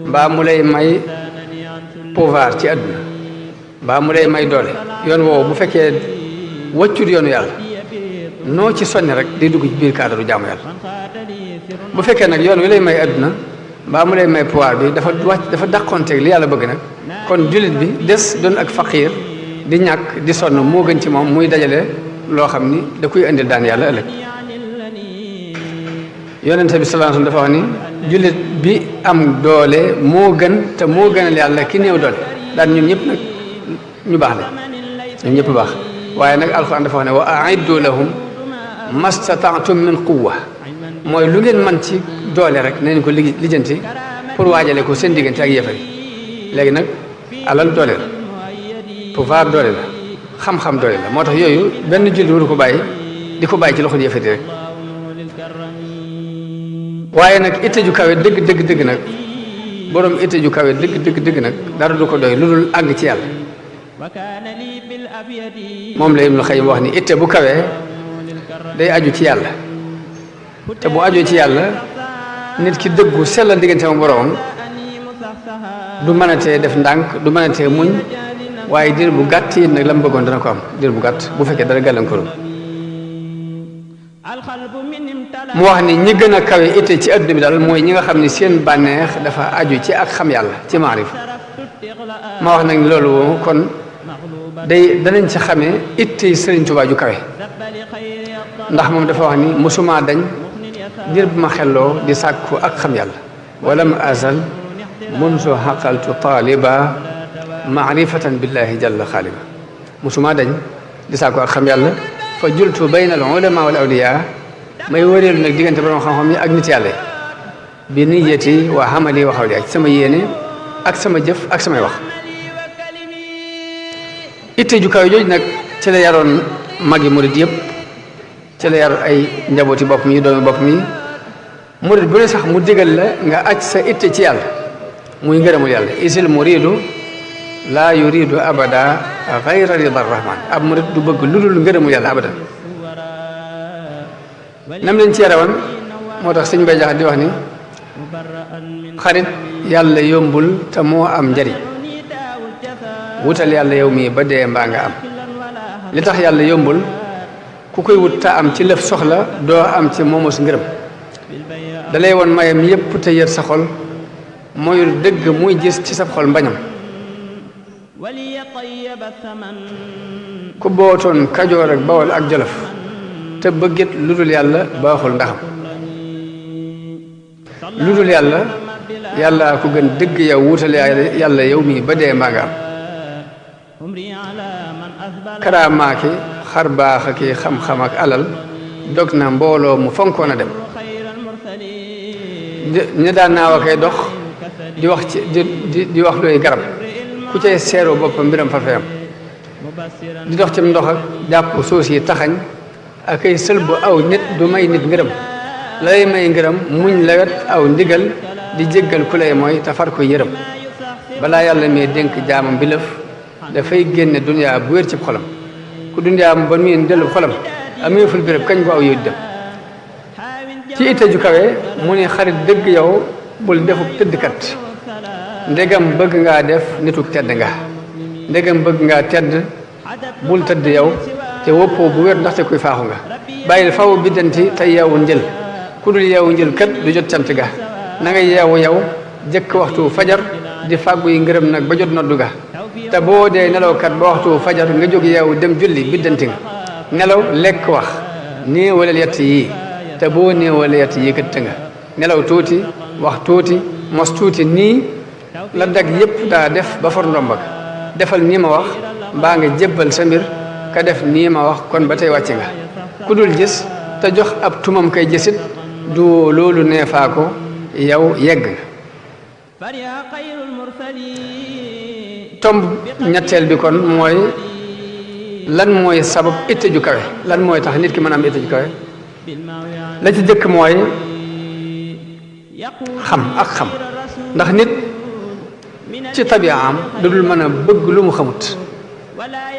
mbaa mu lay may pouvoir ci àdduna mbaa mu lay may doole yoon woowu bu fekkee wàccul yoonu yàlla noo ci sonni rek day dugg ci biir cadre jaamu yàlla bu fekkee nag yoon wi lay may àdduna mbaa mu lay may pouvoir bi dafa dàqonteeg li yàlla bëgg nag kon jullit bi des doon ak faqiir di ñàkk di sonn moo gën ci moom muy dajale loo xam ni da koy indil daan yàlla ëllëg yonente bi sallallahu alayhi wasallam dafa wax ni jullit bi am doole moo gën te moo gënal yàlla ki néew doole daan ñun ñëpp nag ñu baax la ñun ñëpp baax waaye nag alxuraan dafa wax ne wa a'iddu lahum mastata'tum min quwwa mooy lu ngeen man ci doole rek nañ ko lijjanti pour waajale ko seen diggante ak yéefar yi léegi nag alal doole la pouvoir doole la xam-xam doole la moo tax yooyu benn jullit waru ko bàyyi di ko bàyyi ci loxo yéefar yi rek waaye nag itte ju kawe dëgg nag borom itte ju kawe dëgg nag dara du ko doy lu dul àgg ci yàlla moom la Ibnul Xayyim wax ni itte bu kawe day aju ci yàlla te bu ajoo ci yàlla nit ki dëggu sellal diggante ak boroomam du mën a tee def ndànk du mën a tee muñ waaye diir bu gàtt yi nag la mu bëggoon dana ko am diir bu gàtt bu fekkee dara gàllankoor mu wax ni ñi gën a kawe itte ci adduna bi daal mooy ñi nga xam ne seen bànneex dafa aju ci ak xam yàlla ci maarif ma wax nag loolu kon danañ ci xamee itte Sëriñ Tuubaa ju kawe ndax moom dafa wax ni mosuma dañ diir bu ma xelloo di sàkku ak xam yàlla walam azal munzu xaqaltu taaliba maarifatan billahi jalla xaaliba mosuma dañ di sàkku ak xam yàlla fa jultu bayna al ulama wal awliya may wëreelu nag diggante borom xam-xam yi ak nit yàlla bi niyati wa amali wa xawli ak sama yéene ak sama jëf ak samay wax itte ju kaw jooju nag ci la yaroon magi murid yëpp ci la yar ay njabooti bopp mi doomi bopp mi murid bu ne sax mu digal la nga aj sa itte ci yàlla muy ngërëmul yàlla isil muridu laa yuridu abada gayra rida rahman ab murid du bëgg lu dul ngërëmul yàlla abadan nam leen ci yarawan moo tax sëñ Bay Jaxate di wax ni xarit yàlla yombul te moo am njariñ wutal yàlla yow mii ba dee mbaa nga am li tax yàlla yombul ku koy wut te am ci lëf soxla doo am ci moomos ngërëm dalay woon mayam yépp te yër sa xol mooy dëgg muy gis ci sa xol mbañam ku bootoon Kajoor ak Bawol ak Jolof te bëggit lu dul yàlla baaxul ndaxam lu dul yàlla yàlla ku gën dëgg yow wutal yàlla yow mii ba dee mbaa nga am karaamaaki xar baax ak xam-xam ak alal dog na mbooloo mu fonkoon a dem ña daan naaw a koy dox di wax ci di wax looy garab ku cay seeroo boppam mbiram fa feyam di dox ci ndox ak jàpp suus yi taxañ ak ay sël bu aw nit du may nit ngërëm lay may ngërëm muñ lawet aw ndigal di jéggal ku lay mooy te far ko yërëm balaa yàlla mee dénk jaamam bi lëf dafay génne duniyaa bu wér ci xolam ku duniyaa mu ba miin dellu xolam ameeful béréb kañ ko aw yow dem ci itte ju kawe mu ne xarit dëgg yow bul defub tëddkat ndegam bëgg ngaa def nituk tedd nga ndegam bëgg ngaa tedd bul tëdd yow te woppoo bu wér ndaxte kuy faaxu nga bàyyil faw biddanti te yeewu njël ku dul yeewu njël kat du jot cant ga na nga yeewu yow jëkk waxtu fajar di fàggu yi ngërëm nag ba jot noddu ga te boo dee nelawkat ba waxtu fajar nga jóg yeewu dem julli biddanti nga nelaw lekk wax néewalal yett yii te boo néewale yett yii kat nga nelaw tuuti wax tuuti mos tuuti nii la dag yépp daa def ba for ndombag defal nii ma wax mbaa nga jébbal sa mbir ka def nii ma wax kon ba tey wàcc nga ku dul gis te jox ab tumam kay jësit du loolu neefaa ko yow yegg nga tomb ñetteel bi kon mooy lan mooy sabab itte ju kawe lan mooy tax nit ki mën a am itte ju kawe la ci jëkk mooy xam ak xam ndax nit ci tabiaam da dul mën a bëgg lu mu xamut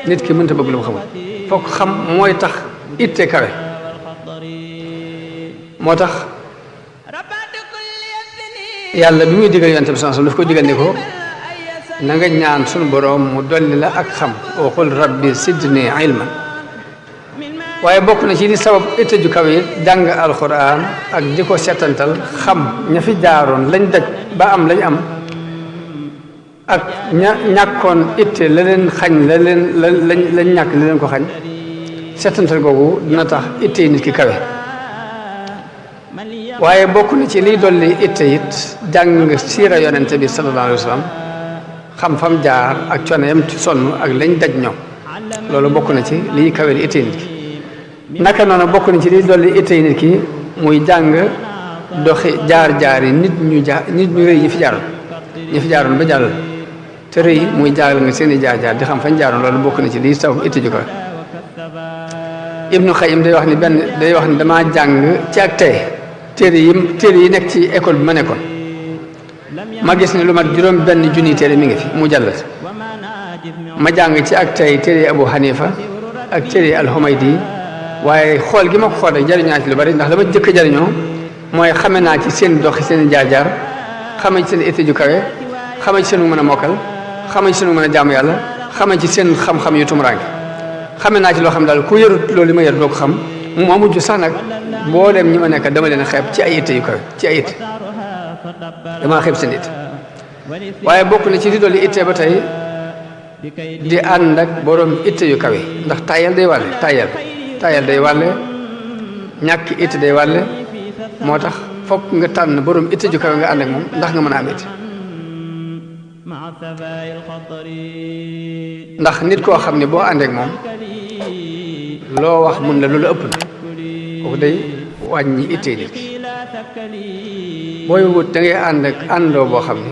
nit ki mënta bëgg lu mu xamut fokk xam mooy tax itte kawe moo tax yàlla bi muy digal yonent bi sallallahu alayhi wasallam daf ko digal ni ko na nga ñaan sunu boroom mu dolli la ak xam wa qul rabbi sidni ilman waaye bokk na ci li sabab itte ju kawe it jàng alquran ak di ko setantal xam ña fi jaaroon lañ daj ba am lañ am ak ñàkkoon itte la leen xañ lañ ñàkk la leen ko xañ setantal googu dina tax itte yi nit ki kawe waaye bokk na ci liy dolli itte it jàng siira yonente bi sallallahu alayhi wa sallam xam fam jaar ak coono yam ci sonn ak lañ daj ñoom loolu bokk na ci liy kawe itte yi nit ki naka noonu bokk na ci liy dolli itte yi nit ki muy jàng doxi jaar-jaar yi nit ñu rëy ñi fi jaaroon ba jàll te rëy muy jaagal nga seen i jaar-jaar di xam fañ jaaroon loolu bokk na ci liy taw itte ju ko Ibnu Xayyim day wax ni damaa jàng ci ak tey téere yi nekk ci école bi ma nekkoon ma gis ne lu mat juróom benn junni téere mi ngi fi mu jàllat ma jàng ci ak tey téere Abu Hanifa ak téere Al-Humaydi waaye xool gi ma ko xool rek jariñaa ci lu bari ndax dama jëkk jariñoo mooy xame naa ci seen doxi seen jaar-jaar xame ci seen itte ju kawe xame ci seen mën a mokkal xame ci seen mën a jaamu yàlla xame ci seen xam-xam yu tumuraange xame naa ci loo xam daal ku yarut loolu li ma yar doo ko xam moo mujj sax nag mboolem ñi ma nekk dama leen xeeb ci ay itte yu kawe ci ay itte damaa xeeb seen itte waaye bokk na ci di dolli itte ba tey di ànd ak borom itte yu kawe ndax tayal day wàlle tayal day wàlle ñàkk itte day wàlle moo tax fokk nga tànn borom itte ju kawe nga ànd ak moom ndax nga mën a am itte ndax nit koo xam ne boo ànd ak moom loo wax mun la loolu ëpp na kooku day wàññi itte nit ki booy wut da ngay ànd ak àndoo boo xam ne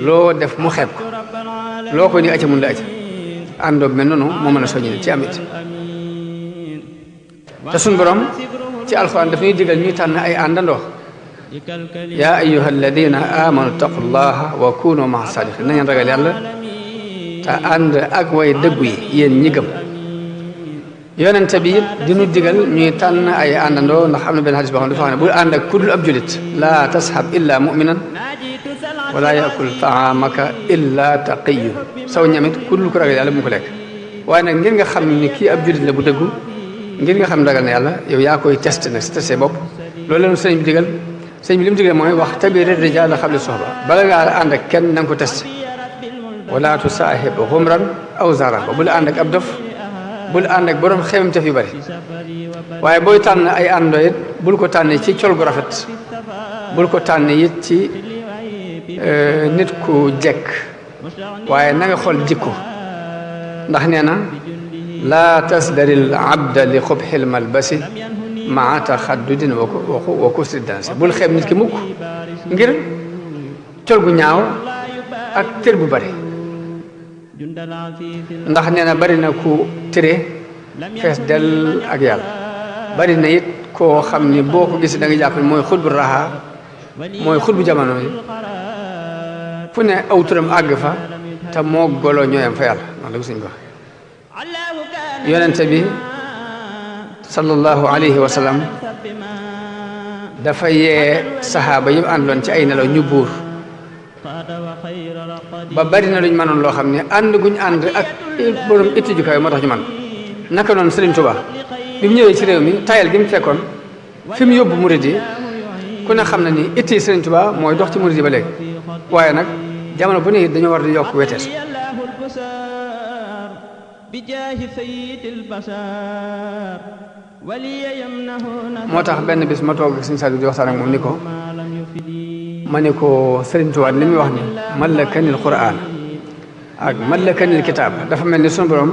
loo def mu xeeb ko loo ko ni acca mun la acca àndoo bi mel noonu moo mën a soññi nit ci am it te suñ borom ci alxuraan daf ñuy digal ñuy tànn ay àndandoo yaa ayyuha alladina amanu taqullaha wa kunu maa sadiqin na ngeen ragal yàlla te ànd ak way dëggu yi yéen ñi gëm yonente bi it dinu digal ñuy tànn ay àndandoo ndax am na benn xadis boo xam ne dafa xam ne bul ànd ak ku dul ab julit laa tashab illa muminan wala yakul taamaka illa taqiyun saw ñamit ku dul ko ragal yàlla bu mu ko lekk waaye nag ngir nga xam ni kii ab julit la bu dëggu ngir nga xam ragal na yàlla yow yaa koy testé nag si testé bopp loolu leen sëñ bi digal sëñ bi li mu digal mooy wax tabiri rijaal qabla soxba bala ngaa ànd ak kenn na nga ko testé wala tusaahib xumran aw zaran ba bul ànd ak ab dof bul ànd ak borom xewam tef yu bari waaye booy tànn ay àndoo it bul ko tànn ci col gu rafet bul ko tànn it ci nit ku jekk waaye na nga xool jikko ndax nee na laa tasdaril abda li xubxil malbasi maa taxaddudin wa kusri dansi bul xeeb nit ki mukk ngir col gu ñaaw ak tër bu bari ndax nee na bari na ku tëre fees del ak yàlla bari na it koo xam ni boo ko gis da nga jàpp ne mooy xutbu raxa mooy xutbu jamono yi fu ne aw turam àgg fa te moo golo ñooyam fa yàlla noonu la ko suñ ko yonente bi sallallahu alayhi wa sallam dafa yee saxaaba yi àndoon ci ay nelaw ñu buur ba bari na luñ mënoon loo xam ne ànd guñ ànd ak borom itti ju kawe moo tax ñu man naka noonu Sëriñ Tuubaa bi mu ñëwee ci réew mi tayal gi mu fekkoon fi mu yóbbu murid yi ku ne xam na ni itti Sëriñ Tuubaa mooy dox ci murid yi ba léegi waaye nag jamono bu ne dañoo war di yokk wetees moo tax benn bis ma toog Sëriñ Saliou di waxtaan ak moom ni ko ma ne ko Sëriñ Tuubaa li muy wax ni mallakanil quraan ak mallakanil kitaab dafa mel ni sunu borom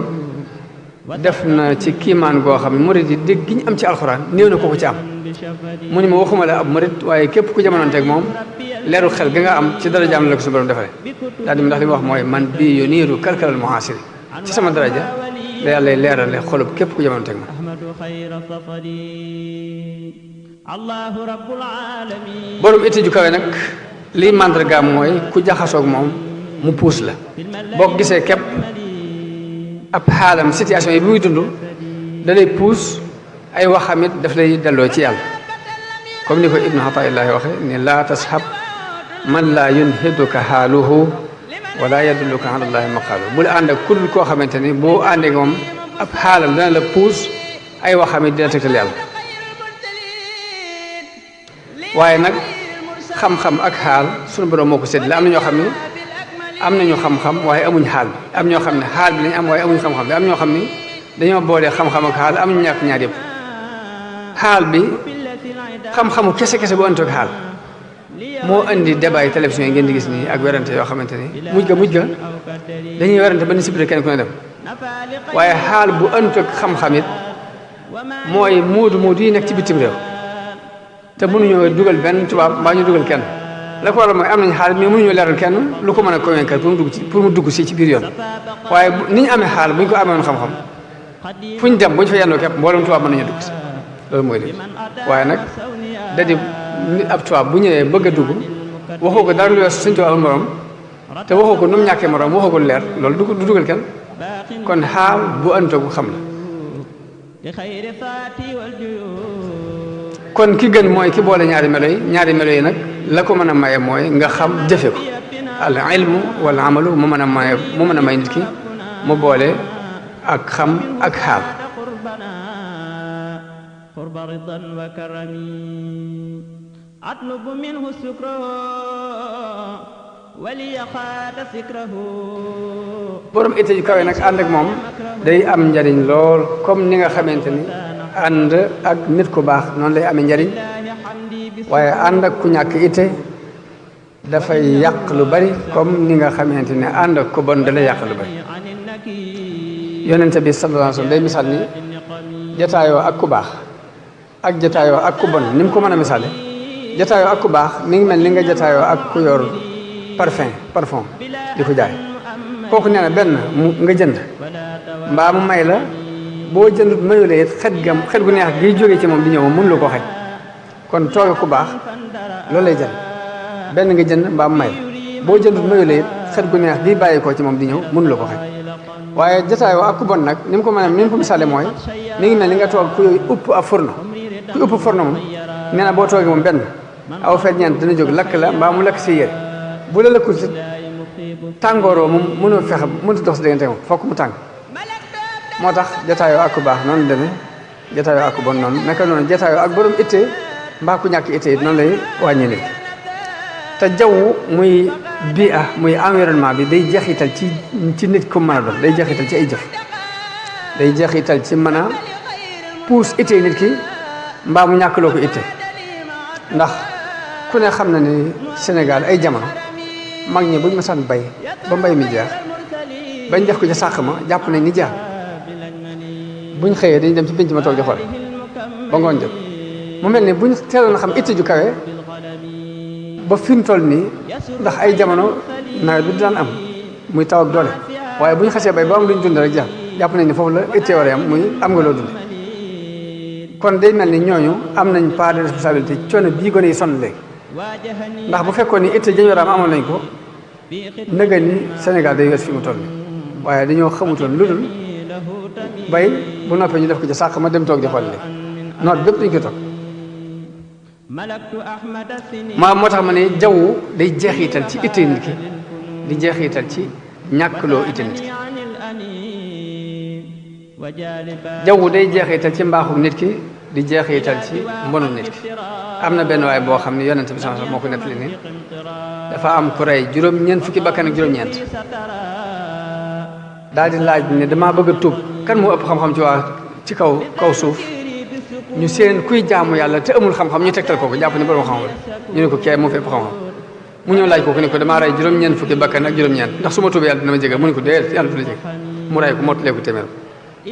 def na ci kiimaan goo xam ne murid yi dégg gi ñu am ci alxuraan néew na ko ci am mu ni ma waxuma la ab murid waaye képp ku jamonoonteeg moom leeru xel ga nga am ci daraja am la ko sunu borom defale daal di ndax li mu wax mooy man bii yu niiru kalkalal muasiri ci sama daraja la yàlla leerale xolub képp ku jamonoonteeg moom borom itti ju kawe nag liy màndargaam mooy ku jaxasoog moom mu puus la boo ko gisee képp ab xaalam situation yi bi muy dund da lay puus ay waxamit daf lay delloo ci yàlla comme ni ko ibnu Ataa'illahi waxe ni laa tashab man laa yunhiduka xaaluhu wala yadulluka ala llahi maqaalu bul ànd ak ku dul koo xamante ni boo àndee moom ab xaalam dana la puus ay waxamit dina tegtal yàlla waaye nag xam-xam ak xaal sunu borom moo ko séddale am na ñoo xam ne am nañu xam-xam waaye amuñ xaal bi am ñoo xam ne xaal bi lañ am waaye amuñ xam-xam bi am ñoo xam ne dañoo boolee xam-xam ak xaal amuñu ñàkk ñaar yëpp xaal bi xam-xamu kese bu ëntoog xaal moo indi débat yi télévision yi ngeen di gis nii ak werante yoo xamante ni mujj ga dañuy werante ba ni sibile kenn ku ne dem waaye xaal bu ëntoog xam-xam it mooy muudu yi nekk ci bitim réew te mënuñoo dugal benn tubaab mbaa ñu dugal kenn la ko waral mooy am nañ xaal mais mënuñoo leeral kenn lu ko mën a convaincre pour mu dugg si ci biir yoon waaye ni ñu amee xaal bu ñu ko amee woon xam-xam fu ñu dem bu ñu fa yendoo képp mboolem tubaab mën nañu dugg si loolu mooy li waaye nag da di ab tubaab bu ñëwee bëgg a dugg waxoo ko dara lu weesu suñu tubaab morom te waxoo ko nu mu ñàkkee morom waxoo ko leer loolu du dugal kenn kon xaal bu ëntoogu xam la kon ki gën mooy ki boole ñaari melo yi nag la ko mën a maye mooy nga xam jëfe ko al ilmu wal amalu mu mën a may nit ki mu boole ak xam ak xaal قرب رضا وكرم أطلب منه سكره ولي خاد سكره borom itte ju kawe nag ànd ak moom day am njariñ lool comme ni nga xamante ni ànd ak nit ku baax noonu lay amee njariñ waaye ànd ak ku ñàkk itte dafay yàq lu bari comme ni nga xamante ne ànd ak ku bon da lay yàq lu bari yonente bi sallallahu alayhi wa sallam day misaal ni jataayoo ak ku baax ak jataayoo ak ku bon ni mu ko mën a misaale jataayoo ak ku baax mi ngi mel ni nga jataayoo ak ku yor parfum di ko jaay kooku nee na benn nga jënd mbaa mu may la boo jëndut mayulee it xet gu neex gi jógee ci moom di ñëw mënu la ko xaj kon tooge ku baax loolu lay jënd benn nga jënd mbaa mu may la boo jëndut mayulee it xet gu neex gi bàyyi ko ci moom di ñëw mënu la ko xaj waaye jataayoo ak ku bon nag ni mu ko misaale mooy mi ngi mel ni nga toog ku upp ab fourneau ku upp fourneau moom nee na boo toogee moom benn aw ferñeent dina jóg lakk la mbaa mu lakk si yére bu la lëkkul si tàngooroo moom mënut dox si diggante moom fokk mu tàng moo tax jataayoo ak ku baax noonu demee jataayoo ak ku bon noonu naka noonu jataayoo ak borom itte mbaa ku ñàkk itte it noonu lay wàññi nit te jaww muy bii muy environnement bi day jeexital ci nit ku mën a doon day jeexital ci ay jëf day jeexital ci mën a puus itte nit ki mbaa mu ñàkkloo ko itte ndax ku ne xam na ni Sénégal ay jamono mag ñi buñ ma san bay ba mbay mi jeex bañ def ko ca sàq ma jàpp nañ ni jeex buñ xëyee dañu dem ci pénc ma toog di xool ba ngoon jot mu mel ni buñ teeloon xam itte ju kawe ba fi mu toll nii ndax ay jamono nawet bi daan am muy taw ak doole waaye buñ xasee bay ba am luñ dund rek jàpp nañ ni foofu la itte war a am muy am nga loo dund kon day mel ni ñooñu am nañ part de responsabilité coono bii gone yi sonn léegi ndax bu fekkoon ni itte jañ war a am amoon nañ ko nëga ni Sénégal day wees fi mu toll waaye dañoo xamutoon lu dul bay bu noppee ñu def ko ci sàq ma dem toog di xool léegi noot bépp dañ koy toog moo tax ma ne jaww day jeexital ci itte nit ki di jeexital ci ñàkkloo itte nit ki jaww day jeexital ci mbaaxu nit ki di jeexital ci mbonu nit ki am na benn waay boo xam ne yonent bi sallallahu alayhi wasallam moo ko nettali ni dafa am ku rey juróom-ñeent fukki bakkan ak juróom-ñeent daal di laaj ne damaa bëgg a tuub kan moo ëpp xam-xam ci kaw suuf ñu seen kuy jaamu yàlla te amul xam-xam ñu tegtal kooku jàpp ne borom xam-xam ñu ne ko kee moo fi ëpp xam-xam mu ñëw laaj kooku ne ko damaa rey juróom-ñeent fukki bakkan ak juróom-ñeent ndax su ma tuubee yàlla dina ma jégal mu ne ko déedéet yàlla du la jégal mu rey ko mottalee ko téeméer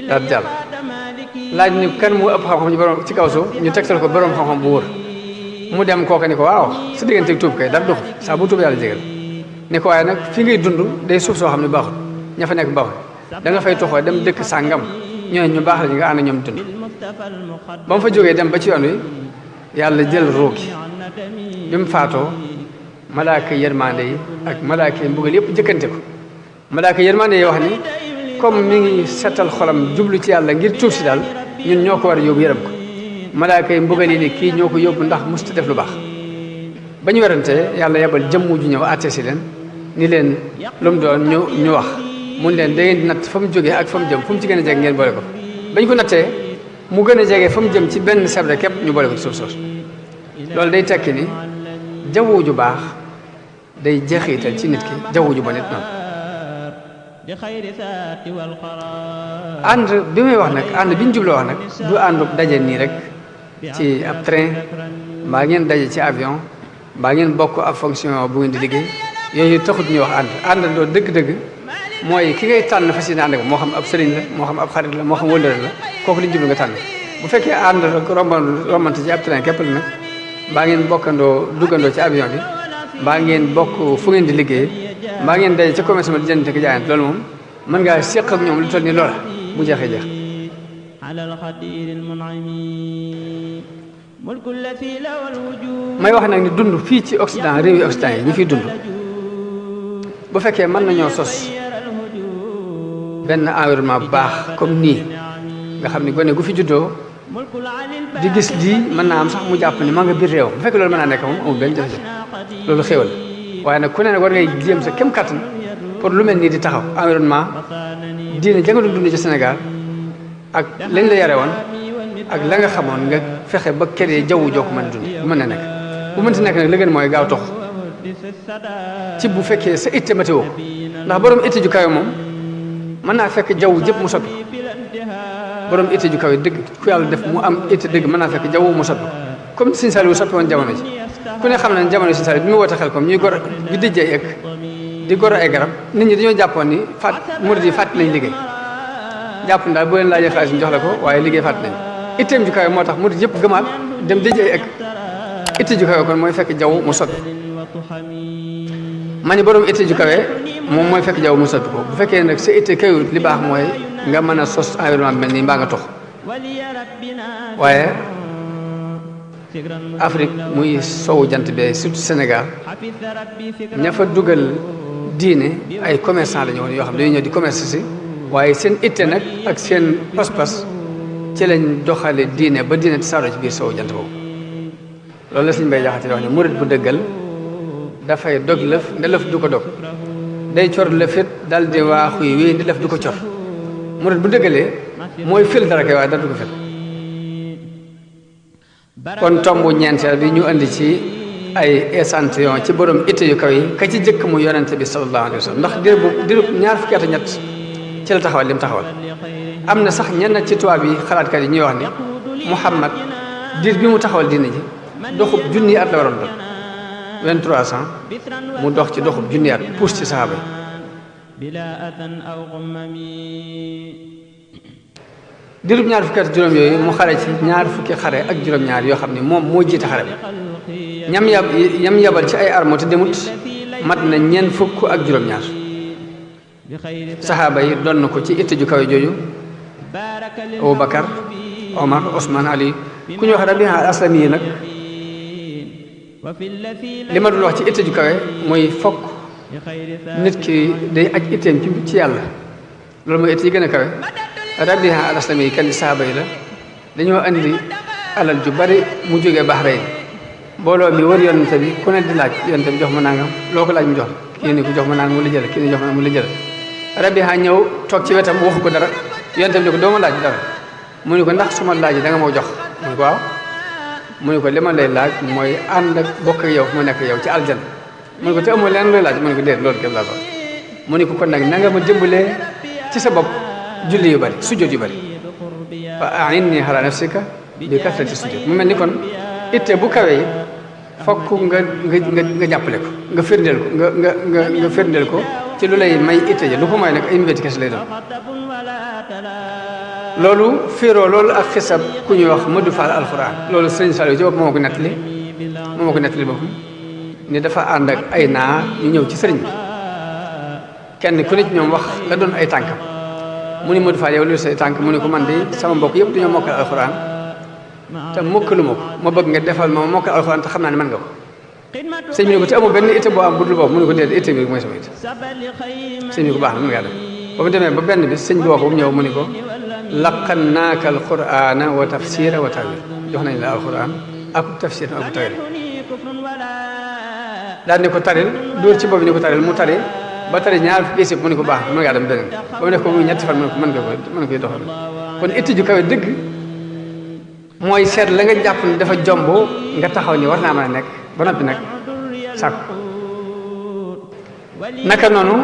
daal jàll laaj ni kan moo ëpp xam-xam ci kaw suuf ñu tegtal ko borom xam-xam bu wóor mu dem kooka ni ko waaw sa digganteeg tuub kay dara doxul saa bu tuub yàlla jégal ne ko waaye nag fi ngay dund day suuf soo xam ne baaxul ña fa nekk baaxul da nga fay toxoo dem dëkk sàngam ñooñu ñu baax la ñu nga ànd ñoom dund ba mu fa jógee dem ba ci yoon wi yàlla jël ruugi bi mu faatoo malaaka yërmande yi ak malaaka yi mbugal yëpp jëkkante ko malaaka yërmande yi wax ni comme mi ngi setal xolam jublu ci yàlla ngir tuub si daal ñun ñoo ko war a yóbbu yërëm ko malaaka yi mbugal yi ni kii ñoo ko yóbbu ndax musta def lu baax ba ñu werante yàlla yebal jëmm ju ñëw àtte si leen ni leen lu mu doon ñu wax mun leen da ngeen di natt fa mu jógee ak fa mu jëm fu mu ci gën a jege ngeen boole ko bañ ko nattee mu gën a jege fa mu jëm ci benn sebre képp ñu boole ko ci suuf soos loolu day tekki ni jawwu ju baax day jeexital ci nit ki jawwu ju bon it noonu ànd bi may wax nag ànd bi ñu jubloo wax nag du àndu daje nii rek ci ab train mbaa ngeen daje ci avion mbaa ngeen bokk ab fonction bu ngeen di liggéey yooyu taxut ñuy wax ànd doo dëgg-dëgg mooy ki ngay tànn fas yéene ànd ak moo xam ab sëriñ la moo xam ab xarit la moo xam wëllëre la kooku li ñu jublu nga tànn bu fekkee ànd rombante ci ab train képp la nag mbaa ngeen bokkandoo duggandoo ci avion bi mbaa ngeen bokk fu ngeen di liggéey mbaa ngeen daje ci commerce ma di jënd ak jaayante loolu moom mën ngaa séq ak ñoom lu toll ni loola bu jeexee jeex may wax nag ni dund fii ci Occident réew yi Occident yi ñi fiy dund bu fekkee mën nañoo sos benn environnement bu baax comme nii nga xam ni gone gu fi juddoo di gis lii mën naa am sax mu jàpp ni ma nga biir réew bu fekkee loolu mën naa nekk moom amul benn jafe-jafe loolu xéwal waaye nag ku ne nag war ngay jéem sa kem kattan pour lu mel nii di taxaw environnement diine ja nga doon dund ci Sénégal ak lañ la yare woon ak la nga xamoon nga fexe ba créer jaww joo ko mën a dund bu mën na nekk bu mënti nekk nag la gën mooy gaaw tox ci bu fekkee sa itte météo ndax borom itte ju kawe moom mën naa fekk jaww jëpp mu soppi borom itte ju kawe dëgg ku yàlla def mu am itte dëgg mën naa fekk jaww mu soppi comme Sëñ Saliou soppi woon jamono ji ku ne xam na ne jamono Sëñ Saliou bi mu woote xel comme ñuy gor di dijjee ek di gor ay garab nit ñi dañoo jàppoon ni murid yi fàtt nañ liggéey jàpp daal boo leen laajee xaalis ñu jox la ko waaye liggéey fàtt nañ itteem ju kawe moo tax murid yëpp gëmaat dem dijjee ek itte ju kawe kon mooy fekk jaww mu soppi ma ni borom itte ju kawe moom mooy fekk jaww mu soppi ko bu fekkee nag sa itte kawut li baax mooy nga mën a sos environnement mel nii mbaa nga tox waaye Afrique muy sowu jant bi surtout Sénégal ña fa dugal diine ay commerçant la ñu woon yoo xam ne dañuy ñëw di commerce si waaye seen itte nag ak seen pas-pas ci lañ doxale diine ba diine tasaaroo ci biir sowu jant boobu loolu la Sëñ Mbay Jaxate wax ne murit bu dëggal dafay dog lëf nde lëf du ko dog day cor lëfit dal di waaxu yi wéy ndi lëf du ko cor murit bu dëggalee mooy fil dara kay waaye dara du ko fil kon tomb ñeenteel bi ñu andi ci ay échantillon ci borom itte yu kaw yi ka ci jëkk mu yonente bi sallallahu alayhi wa sallam ndax diiru ñaar fukki at ak ñett ci la taxawal li mu taxawal am na sax ñenn ci tubaab yi xalaatkat yi ñuy wax ni Muhammad diir bi mu taxawal diine ji doxub junni at la waroon doon 2300 mu dox ci doxub junni at puus ci saxaaba yi dirub ñaar fukki at juróom yooyu mu xare ci ñaar fukki xare ak juróom-ñaar yoo xam ne moom moo jiite xare bi ñam yabal ci ay armo te demut mat na ñeent fukk ak juróom-ñaar saxaaba yi doon na ko ci itte ju kawe jooju Abubakar Omar Ousmane Ali ku ñu wax Rabi'a al-Aslami yi nag li ma dul wax ci itte ju kawe mooy fokk nit ki day aj itteem ci yàlla loolu mooy itte yi gën a kawe Rabi'a al-Aslami yi kan di saaba yi la dañoo andi alal ju bari mu jógee Bahrayn mbooloo mi wër yonente bi ku ne di laaj yonente bi jox ma nangam loo ko laaj mu jox kii ni ko jox ma nangam mu la jël kii ni jox ma mu la jël Rabi'a ñëw toog ci wetam waxu ko dara yonente bi ne ko doo ma laaj dara mu ne ko ndax su ma laaj da nga moo jox mu ne ko waaw mu ne ko li ma lay laaj mooy ànd ak bokk ak yow fu mu nekk yow ci aljan mu ne ko te amoo leen looy laaj mu ne ko déet loolu képp laa soxla mu ne ko kon nag na nga ma dimbalee ci sa bopp julli yu bari sujjóot yu bari fa a'inni ala nafsika bi kasrati sujjóot mu mel ni kon itte bu kawee fokk nga jàppale ko nga firndeel ko nga firndeel ko ci lu lay may itte ja lu ko may nag ay mbéti kese lay doon loolu fiiroo loolu ak xisab ku ñuy wax Modou Fall alxuraan loolu sëñ Saliou ci bopp moo ma ko nettali boppam ni dafa ànd ak ay naa ñu ñëw ci sëriñ bi kenn ku ne ci ñoom wax la doon ay tànkam mu ni Modou Fall yow lu say tànk mu ne ko man de sama mbokk yëpp dañoo mokkal alxuraan te mokkalu ma ko ma bëgg nga defal ma mokkal alxuraan te xam naa ne mën nga ko sëñ bi ne ko te amul benn itte boo am budul boobu mu ne ko déedéet itte bi mooy sama itte sëñ bi ko baax na mën ngaa dem ba mu demee ba benn bi sëñ bi wax ba mu ñëw mu ne ko laqannaaka alqur'ana wa tafsira wa tawil jox nañ la alquran ak tafsir ak tawil daal ne ko taril dóor ci boobu ne ko taril mu tari ba tari ñaar fukki isib mu ne ko baax mën ngaa dem beneen ba mu def ko muy ñetti fan mu ne ko mën nga koy doxal kon itti ju kawe dëgg mooy seet la nga jàpp ne dafa jomb nga taxaw ni war naa mën a nekk ba noppi nag sàkku naka noonu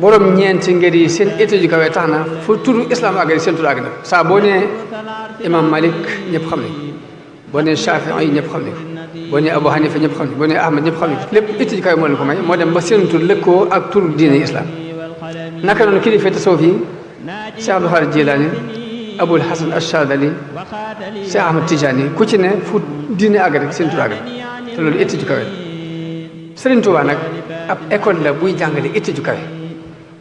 borom ñeenti ngir yi seen itte ju kawe tax na fu turu islam àgg seen turu àgg na saa boo nee imam Malik ñëpp xam nañ boo nee Shafi'i yi ñëpp xam nañ boo nee Abu Hanifa ñëpp xam nañ boo nee Ahmad ñëpp xam nañ lépp itte ju kawe moo leen ko may moo dem ba seen tur lëkkoo ak turu diine islam naka noonu kilifa tasawuf yi Cheikh Abdul Xaadir Jilaani Abul Hasan Achadali Cheikh Ahmad Tijani ku ci ne fu diine àgg rek seen tur àgg na te loolu itte ju kawe Sëriñ Tuubaa nag ab école la buy jàngale itte ju kawe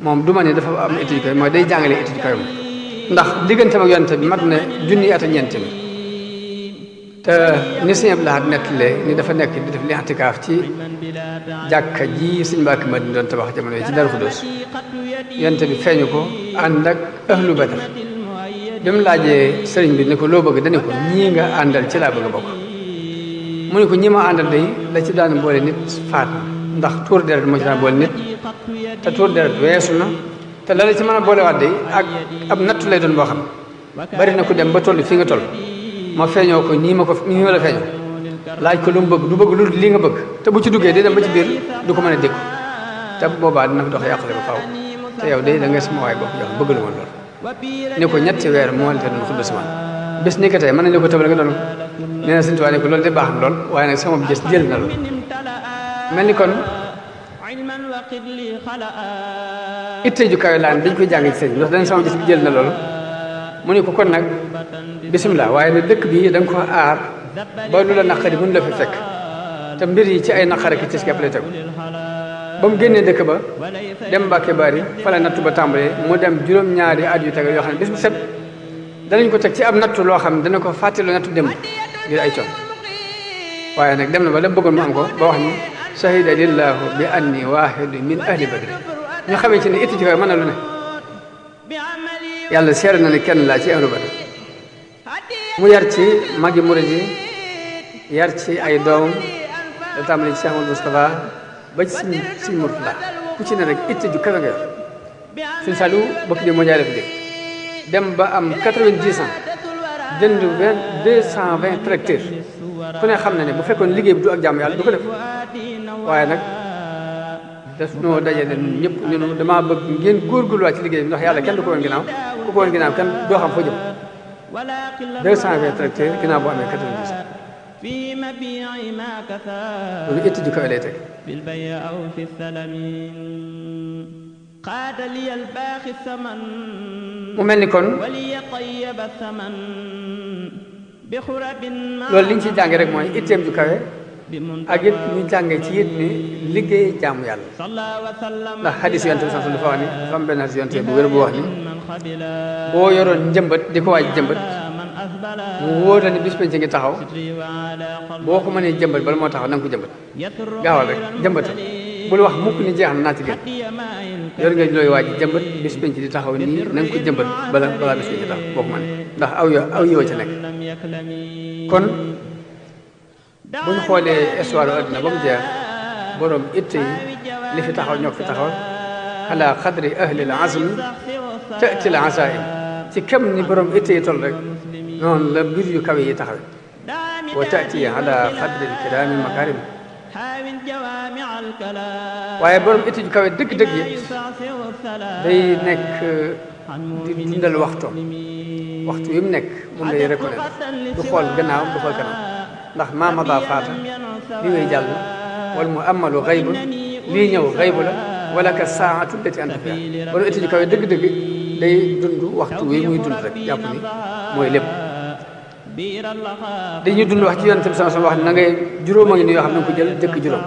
moom du ma ne dafa am itte ju kawe mooy day jàngale itte ju kawe moom ndax digganteem ak yonent bi mat na junni at ak ñeent mi te ni sëñ Abdou Lahad nettalee ni dafa nekk di def li'tikaaf ci jàkka ji sëñ Mbàkke Madina doon tabax jamono yi ci Daaru Xudoos yonent bi feeñu ko ànd ak ahlu Badar bi mu laajee sëriñ bi ne ko loo bëgg dane ko ñii nga àndal ci laa bëgg a bokk mu ne ko ñi ma àndal day la ci daan boole nit faat na ndax tuur deret moo ci daan boole nit te tuur deret weesu na te la ci mën a boolewaat day ak ab nattu lay doon boo xam bari na ku dem ba toll fi nga toll ma feeñoo ko nii ma la feeñoo laaj ko lu mu bëgg du bëgg lu li nga bëgg te bu ci duggee day dem ba ci biir du ko mën a dégg te boobaa dina ko dox yàqule ba faaw te yow day da ngay sama waay bopp yow bëgg lu ma lool ne ko ñetti weer moo leen doon xuddu sama bés ni ko tey mën nañu ko tëbal nga doon ko nee na Sëñ Tuubaa ne ko loolu de baax na lool waaye nag sama gis jël na lool mel ni kon itte ju kawe laan dañ koy jàng ci sëñ ndax dañ sama gis bi jël na loolu mu ne ko kon nag bisimilah waaye nag dëkk bi da nga ko aar ba lu la naqari mënu la fi fekk te mbir yi ci ay naqare ki tis kepp lay tegu ba mu génnee dëkk ba dem Mbàkke Bari fa la nattu ba tàmbalee mu dem juróom-ñaari at yu tegal yoo xam ne bis bu set danañ ko teg ci ab nattu loo xam ne dana ko fàttaloo nattu démb ngir ay coon waaye nag dem na ba la bëggoon mu am ko ba wax ni shahida lillahu bi anni waahidu min ahli badri ñu xamee ci ne itti ci koy mën na lu ne yàlla seere na ne kenn laa ci ahlu badri mu yar ci magi murid yi yar ci ay doom da tàmbali ci Cheikh Amadou Moustapha ba ci Sëñ Murtada ku ci ne rek itti ju kawe nga yor Sëñ Saliou bokk di moo jaay def dem ba am 90 ans jënd 220 tracteurs ku ne xam na ne bu fekkoon liggéey bi du ak jàmm yàlla du ko def waaye nag daf noo daje ne ñëpp ñun damaa bëgg ngeen góorgóorluwaat ci liggéey bi ndax yàlla kenn du ko woon ginnaaw ku ko woon ginnaaw kenn doo xam foo jëm 220 tracteurs ginnaaw boo amee 90 ans loolu itti ju kawe lay teg mu mel ni kon loolu li ñu ciy jànge rek mooy itteem ju kawe ak it ñu jànge ci it ni liggéey jaamu yàlla ndax xadis yonte bi sax dafa wax ni dafa am benn xadis yonte bu wér bu wax ni boo yoroon njëmbat di ko waaj jëmbat mu wóor la ni bis penc ngi taxaw boo ko mënee jëmbat bala moo taxaw na nga ko jëmbat gaawal rek jëmbatal bul wax mukk ni jeex na naa ci gën yor nga looy waaj jëmbat bis penc di taxaw nii na nga ko jëmbat balaa bis penc di taxaw boo ko mënee ndax aw yoo ca nekk kon bu ñu xoolee histoire adduna ba mu jeex borom itte yi li fi taxaw ñoo fi taxaw ala qadri ahli al azmi ta'ti al azaim ci kam ni borom itte yi toll rek noonu la mbir yu kawe yi taxawe wa ta'ti ala qadri al kirami makarim waaye borom itte ju kawe dëgg-dëgg yi day nekk di dundal waxtu yu mu nekk moom lay reconnaître du xool gannaaw du xool kanam ndax maa mada faata li ngay jàll wala mu amalu xaybu lii ñëw xaybu la wala ka saatu lati anta fiha borom itte ju kawe dëgg-dëgg day dund waxtu wi muy dund rek jàpp ni mooy lépp dañuy dund wax ci yonent bi sama wax na ngay juróom a ngi ni yoo xam ne nga ko jël jëkk juróom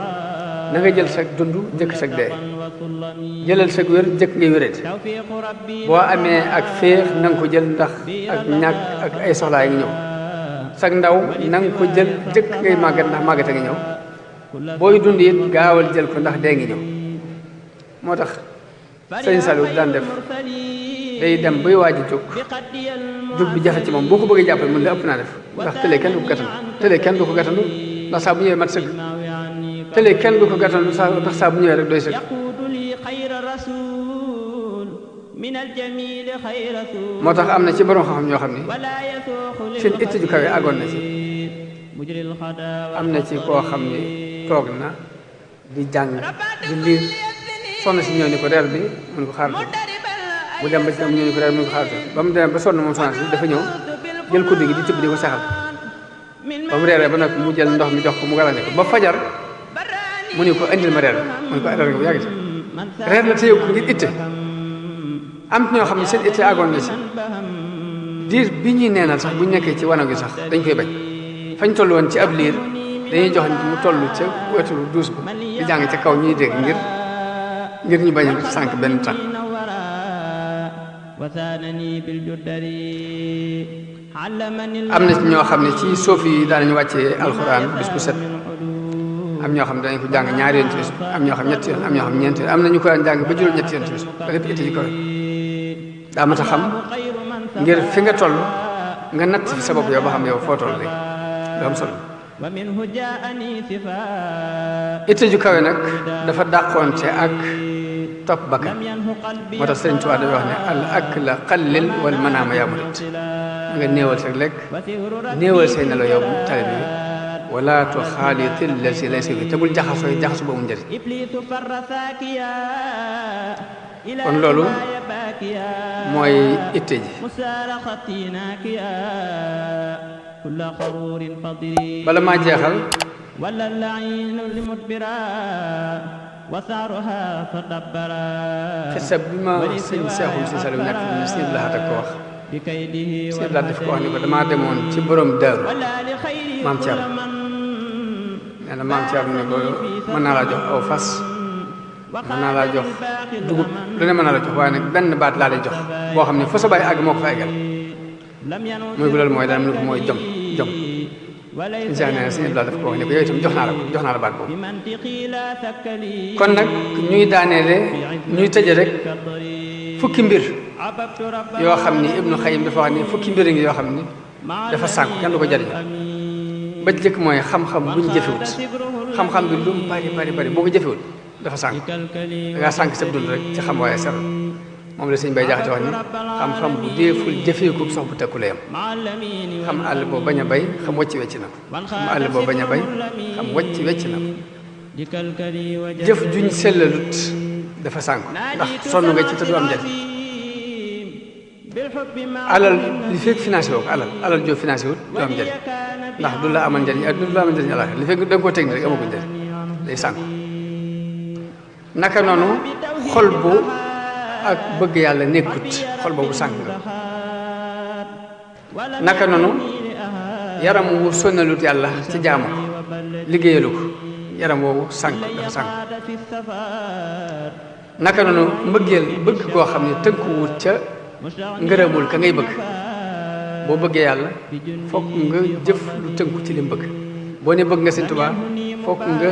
na nga jël sag dund jëkk sag dee jëlal sag wér jëkk ngay wérati boo amee ak féex na nga ko jël ndax ak ñàkk ak ay soxlaa yi ngi ñëw sag ndaw na nga ko jël jëkk ngay màggat ndax màggat a ngi ñëw booy dund it gaawal jël ko ndax dee ngi ñëw moo tax Sëñ Saliou daan def day dem bay waaj a jóg bi jafe ci moom boo ko bëggee jàppale mën la ëpp naa def ndax tëlee kenn du ko gàttandu tëlee kenn du ko gàttandu ndax saa bu ñëwee mat sëgg tëlee kenn du ko gàttandu ndax saa bu ñëwee rek doy sëgg moo tax am na ci borom xam-xam ñoo xam ni seen itte ju kawe àggoon na ci am na ci koo xam ni toog na di jàng di liir soxna si ñëw ni ko reer bi mun ko xaar mu dem ba ci am ñëw ni ko reer mun ko xaar ba mu demee ba sonn moom soxna si dafa ñëw jël kuddu gi di tibb di ko saxal ba mu reeree ba nag mu jël ndox mi jox ko mu galane ko ba fajar mu ni ko indil ma reer bi mu ni ko reer nga bu yàgg reer la téye ko ngir itte am ñoo xam ne seen itte àggoon na si diir bi ñuy neenal sax bu ñu nekkee ci wanag yi sax dañ koy bañ fañ toll woon ci ab liir dañuy jox mu toll ca wetu duus ba di jàng ca kaw ñuy dégg ngir ñu bañ a sànq benn tax am na ci ñoo xam ne ci suuf yi daanañu wàccee alxuraan bis bu set am ñoo xam ne danañ ko jàng ñaari yoon ci bis am ñoo xam ñetti yoon am ñoo xam ñeenti yoon am na ñu ko daan jàng ba juróom ñetti yoon ci bis da lépp itte ji ko daa mat a xam ngir fi nga toll nga natt fi sa bopp yow ba xam yow foo toll rek lu am solo ومنه جاءني صفاء itte ju kawe nag dafa dàqoonte ak topp bakkan لم ينه قلبي moo tax Sëriñ Tuubaa day wax ne al akla qallil wal manaama yaa murid nga néewal sa lekk néewal say nelaw yow taalibe bi wala tuxaalitil lazi laysa bi te bul jaxasu ba mu njëriñ إبليس فر ثاكيا إلى kon loolu الهوايا باكيا mooy itte ji مسارختي ناكيا كل خرور فضري bala maa jeexal ولا اللعين لمدبرا وثارها تدبرا xisa bi ma sëñ Seexul Si Saliou nekk ni sëñ Lahat a ko wax بكيده sëñ Lahat daf ko wax ni ko damaa demoon ci borom daaru ولا لخير maam Thierno nee na maam Thierno ne ko mën naa laa jox aw fas mën naa laa jox dugub lu ne mën naa la jox waaye nag benn baat laa lay jox boo xam ne fa sa bàyyi àgg moo ko fa eggal muy bu loolu mooy dara mu ne ko mooy jom suñu seex nee na sëñ Abdoulaye daf ko wax ne ko yow itam jox naa la baat boobu kon nag ñuy daaneele ñuy tëje rek fukki mbir yoo xam ni Ibnu Xayyim dafa wax ni fukki mbir ngi yoo xam ni dafa sànku kenn du ko jariñ ba ci jëkk mooy xam-xam buñ jëfewut xam-xam bi lu mu bari boo ko jëfewut dafa sànku da ngaa sànk sa dund rek ci xam waaye ser moom la sëñ Bay Jaxate wax ni xam-xam bu deeful jëfeeku sox bu tekku la yam xam àll boo bañ a bay xam wacc wecc na ko xam àll boo bañ a bay xam wacc wecc na ko jëf juñ sellalut dafa sànku ndax sonn nga ci te du am njëriñ alal li fekk financé woo ko alal joo financé wut du am njëriñ ndax du la amal njëriñ adduna du la amal njëriñ alaxira li fekk da nga koo teg ni rek amagu njëriñ day sànku naka noonu xol bu ak bëgg yàlla nekkut xol boobu sànk nga naka noonu yaram wu sonnalut yàlla ci jaamu liggéeyalu ko yaram woowu sànk dafa sànk naka noonu mbëggeel bëgg koo xam ne tënkuwut ca ngërëmul ka ngay bëgg boo bëggee yàlla fokk nga jëf lu tënku ci li mu bëgg boo ne bëgg nga Sëñ Tuubaa fokk nga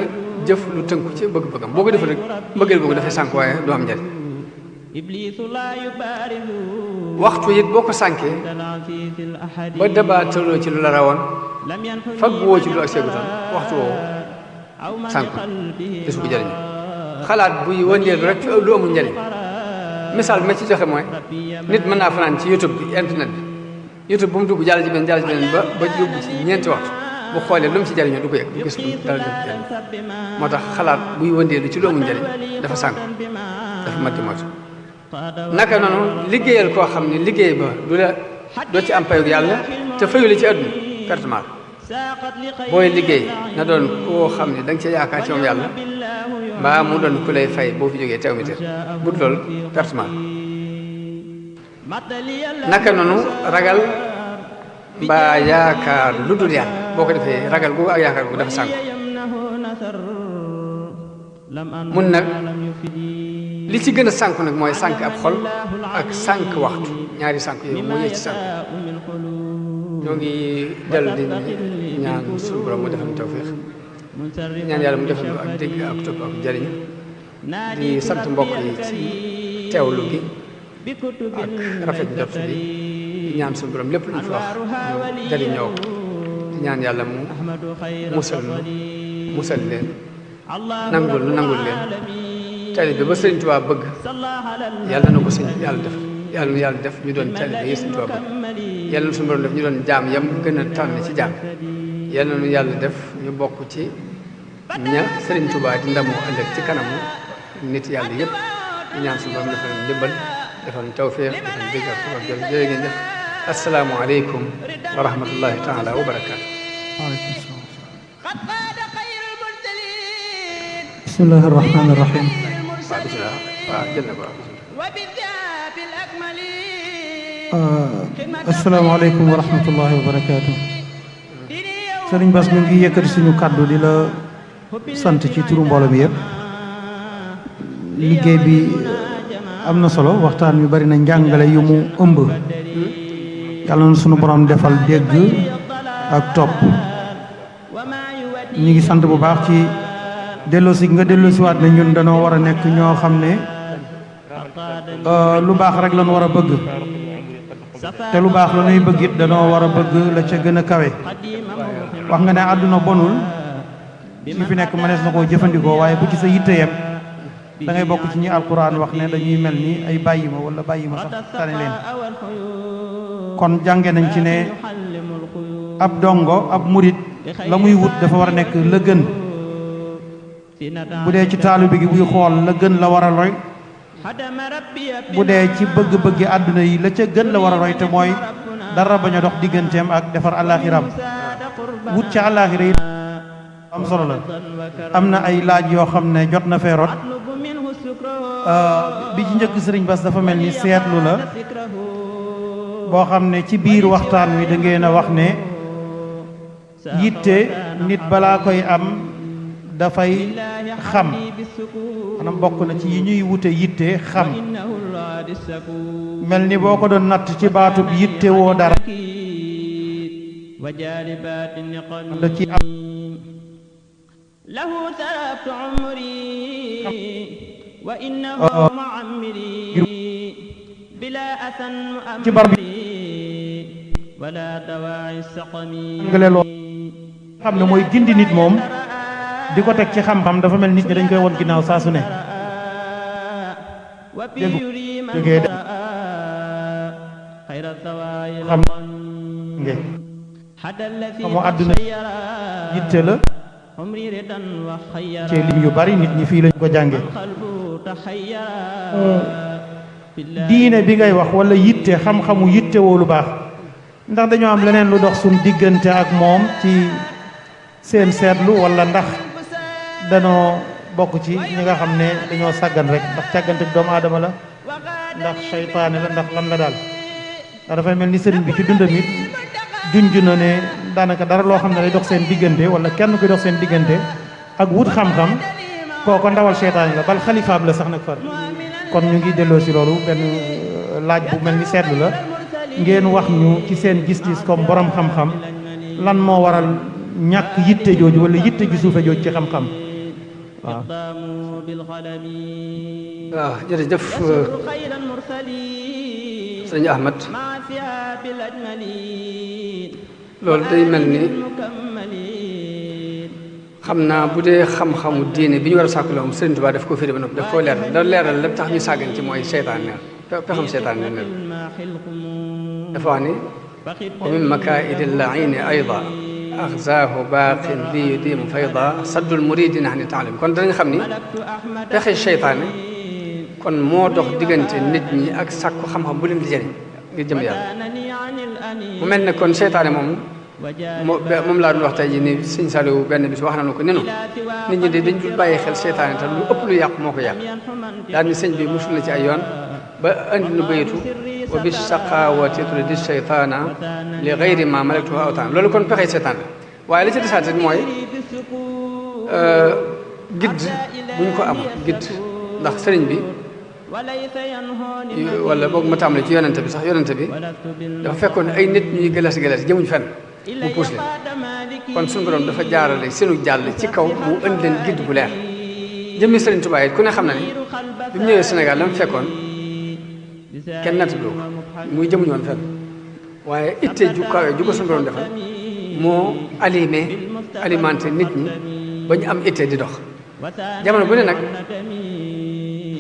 jëf lu tënku ci bëgg-bëggam boo ko defee rek mbëggeel googu dafay sànk waaye du am njëriñ waxtu it boo ko sànkee ba dabaataloo ci lu la rawoon fag woo ci lu ak seegutoon waxtu woowu sànk desu ko jëriñ xalaat buy wëndeelu rek fi lu amul njëriñ misaal bi ma ci joxe mooy nit mën naa fanaan ci YouTube bi internet bi YouTube bu mu dugg jàll ci benn ba yóbbu ci ñeenti waxtu bu xoolee lu mu ci jëriñoo du ko yëg gis lu dara def jëriñ moo tax xalaat buy wëndeelu ci lu amul njëriñ dafa sànk dafa mat di moytu naka noonu liggéeyal koo xam ne liggéey ba du la doo ci am payug yàlla te fayu la ci àdduna pertement booy liggéey na doon koo xam ne da nga ci yaakaar ci moom yàlla mbaa mu doon ku lay fay boo fi jógee teew mi te bu dul loolu pertement naka noonu ragal mbaa yaakaar lu dul yàlla boo ko defee ragal googu ak yaakaar googu dafa sànku mun nag li ci gën a sànku nag mooy sànk ab xol ak sànk waxtu ñaari sànk yooyu moo yee ci sànk ñoo ngi dellu di ñaan suñu borom mu defal ñu tawfiix ñaan yàlla mu defal ñu ak dégg ak topp ak jariñ di sant mbokk yi ci teewlu gi ak rafet njort bi di ñaan suñu borom lépp lu ñu fi wax ñu jariñoo ko di ñaan yàlla mu musal leen nangul leen taalibe ba Sëriñ Tuubaa bëgg yàlla na ko yàlla def ñu doon taalibe yi Sëriñ Tuubaa bëgg yàlla na suñu borom def ñu doon jaam yam gën a tànn ci jaam yàlla na yàlla def ñu bokk ci ña Sëriñ Tuubaa di ndamoo ëllëg ci kanamu nit yàlla yëpp ñu ñaan suñu borom defal ñu ndimbal defal ñu tawfeex defal ñu dégg ak tubaab jërë ngeen jëf assalaamu aleykum wa rahmatullahi taala wa barakaatu. bismillahi rahmaani rahim. asalaamaaleykum wa rahmatullahi wa barakaatu. Sëriñ Bass ñu ngi yëkkati suñu kàddu di la sant ci turu mbooloo mi yëpp. liggéey bi am na solo waxtaan yu bari na njàngale yu mu ëmb. yàlla na suñu borom defal dégg ak topp. ñu ngi sant bu baax ci delloosi nga delloosiwaat ne ñun dañoo war a nekk ñoo xam ne lu baax rek lañ war a bëgg te lu baax la nuy bëgg it danoo war a bëgg la ca gën a kawe wax nga ne àdduna bonul ci fi nekk mënees na koo jëfandikoo waaye bu ci sa yitte yem da ngay bokk ci ñi alquran wax ne dañuy mel ni ay bàyyima wala bàyyima sax tane leen kon jànge nañ ci ne ab dongo ab murit la muy wut dafa war a nekk la gën bu dee ci taalibe gi buy xool la gën la war a roy bu dee ci bëgg-bëggi àdduna yi la ca gën la war a roy te mooy dara bañ a dox digganteem ak defar àllaaxiram wut ca àllaaxira yi am solo la am na ay laaj yoo xam ne jot na fee rot bi ci njëkk sëriñ Bass dafa mel ni seetlu la boo xam ne ci biir waxtaan wi da ngeen a wax ne yitte nit balaa koy am dafay xam maanaam bokk na ci yi ñuy wute yitte xam mel ni boo ko doon natt ci baatub yitte woo dara da ci am ci bar bi ngale loo xam ne mooy gindi nit moom di ko teg ci xam-xam dafa mel nit ñi dañ koy won ginnaaw saa su ne jógee de xam nge xamoo àdduna yitte la ci lim yu bari nit ñi fii lañ ko jànge diine bi ngay wax wala yitte xam-xamu yitte woo lu baax ndax dañoo am leneen lu dox suñ diggante ak moom ci seen seetlu wala ndax danoo bokk ci ñi nga xam ne dañoo sàggan rek ndax càggante doomu aadama la ndax seytaane la ndax lan la daal ndax dafay mel ni sëriñ bi ci dundam it junj na ne daanaka dara loo xam ne day dox seen diggante wala kenn kuy dox seen diggante ak wut xam-xam kooko ndawal seytaane la bal xalifaam la sax nag far kon ñu ngi delloo si loolu benn laaj bu mel ni seetlu la ngeen wax ñu ci seen gis-gis comme borom xam-xam lan moo waral ñàkk yitte jooju wala yitte ju suufe jooju ci xam-xam waaw waaw jërëjëf sëñ Ahmad loolu day mel ni xam naa bu dee xam-xamu diine bi ñu war a sàkku la moom Sëriñ Tuubaa daf ko firi ba noppi daf koo leeral da leeral lépp tax ñu sàggan ci mooy seytaan ne pexam seytaan ne dafa wax ni wa min makaa'idi l-la'iini aydan axzaahu baaqin li yudiimu fayda saddul muridiina ani taalim kon danañ xam ni pexe seytaane kon moo dox diggante nit ñi ak sàkku xam-xam bu leen di jëriñ ngir jëm yàlla mu mel ne kon seytaane moom laa doon wax tey jii ni sëñ Saliou benn bis wax nañu ko nenu nit ñi de dañ dul bàyyi xel seytaane te lu ëpp lu yàqu moo ko yàq daal ni sëñ bi musul na ci ay yoon ba andi nu baytu wa bi saqaawati turidi seytaana li gayri ma malaktuhu awtaan loolu kon pexey seytaan la waaye li ci desaat mooy gidd buñ ko am gidd ndax sëriñ bi wala boog ma tàmbale ci yonente bi sax yonente bi dafa fekkoon ay nit ñuy gëlas jëmuñ fenn mu puus leen kon suñu borom dafa jaarale seenu jàll ci kaw mu indi leen gidd bu leer jëmmi Sëriñ Tuubaa it ku ne xam na ni bi mu ñëwee Sénégal la mu fekkoon kenn nattabloo ko muy jëmuñu woon fenn waaye itte ju kawe ju ko suñu borom defal moo alimenté nit ñi ba ñu am itte di dox jamono bu ne nag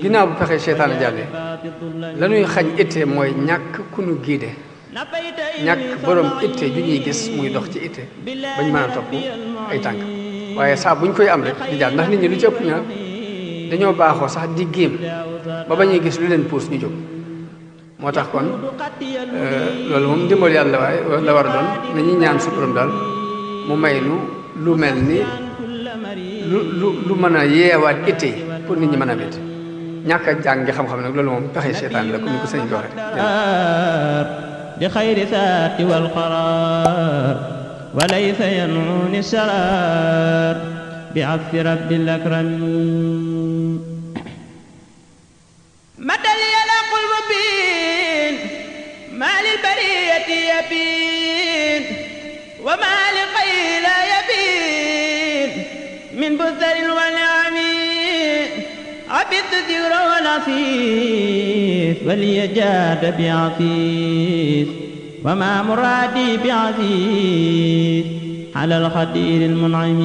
ginnaaw bu pexee seytaane jàllee la ñuy xañ itte mooy ñàkk ku nu giide ñàkk borom itte ju ñuy gis muy dox ci itte bañ mën a topp ay tànk waaye saa buñ koy am rek di jàll ndax nit ñi lu ci ëpp na dañoo baaxoo sax di géem ba bañuy gis lu leen puus ñu jóg moo tax kon loolu moom ndimbal yàlla waaye la war a doon nañuy ñaan su borom daal mu may nu lu mel ni lu mën a yeewaat itte yi pour nit ñi mën a bét ñàkk a jàng xam-xam nag loolu moom pexe seytaan la comme ni ko sëñ bi waxee bi xayri saati wal qaraar wa laysa yanuni saraar bi afi rabbil akram matal yala qul mubin ma lil bariyati yabin wa ma li xayla yabin min busarin wa niamin abid حفظ الذكر والعفيف ولي جاد بعفيف وما مرادي بعزيز على الخدير المنعم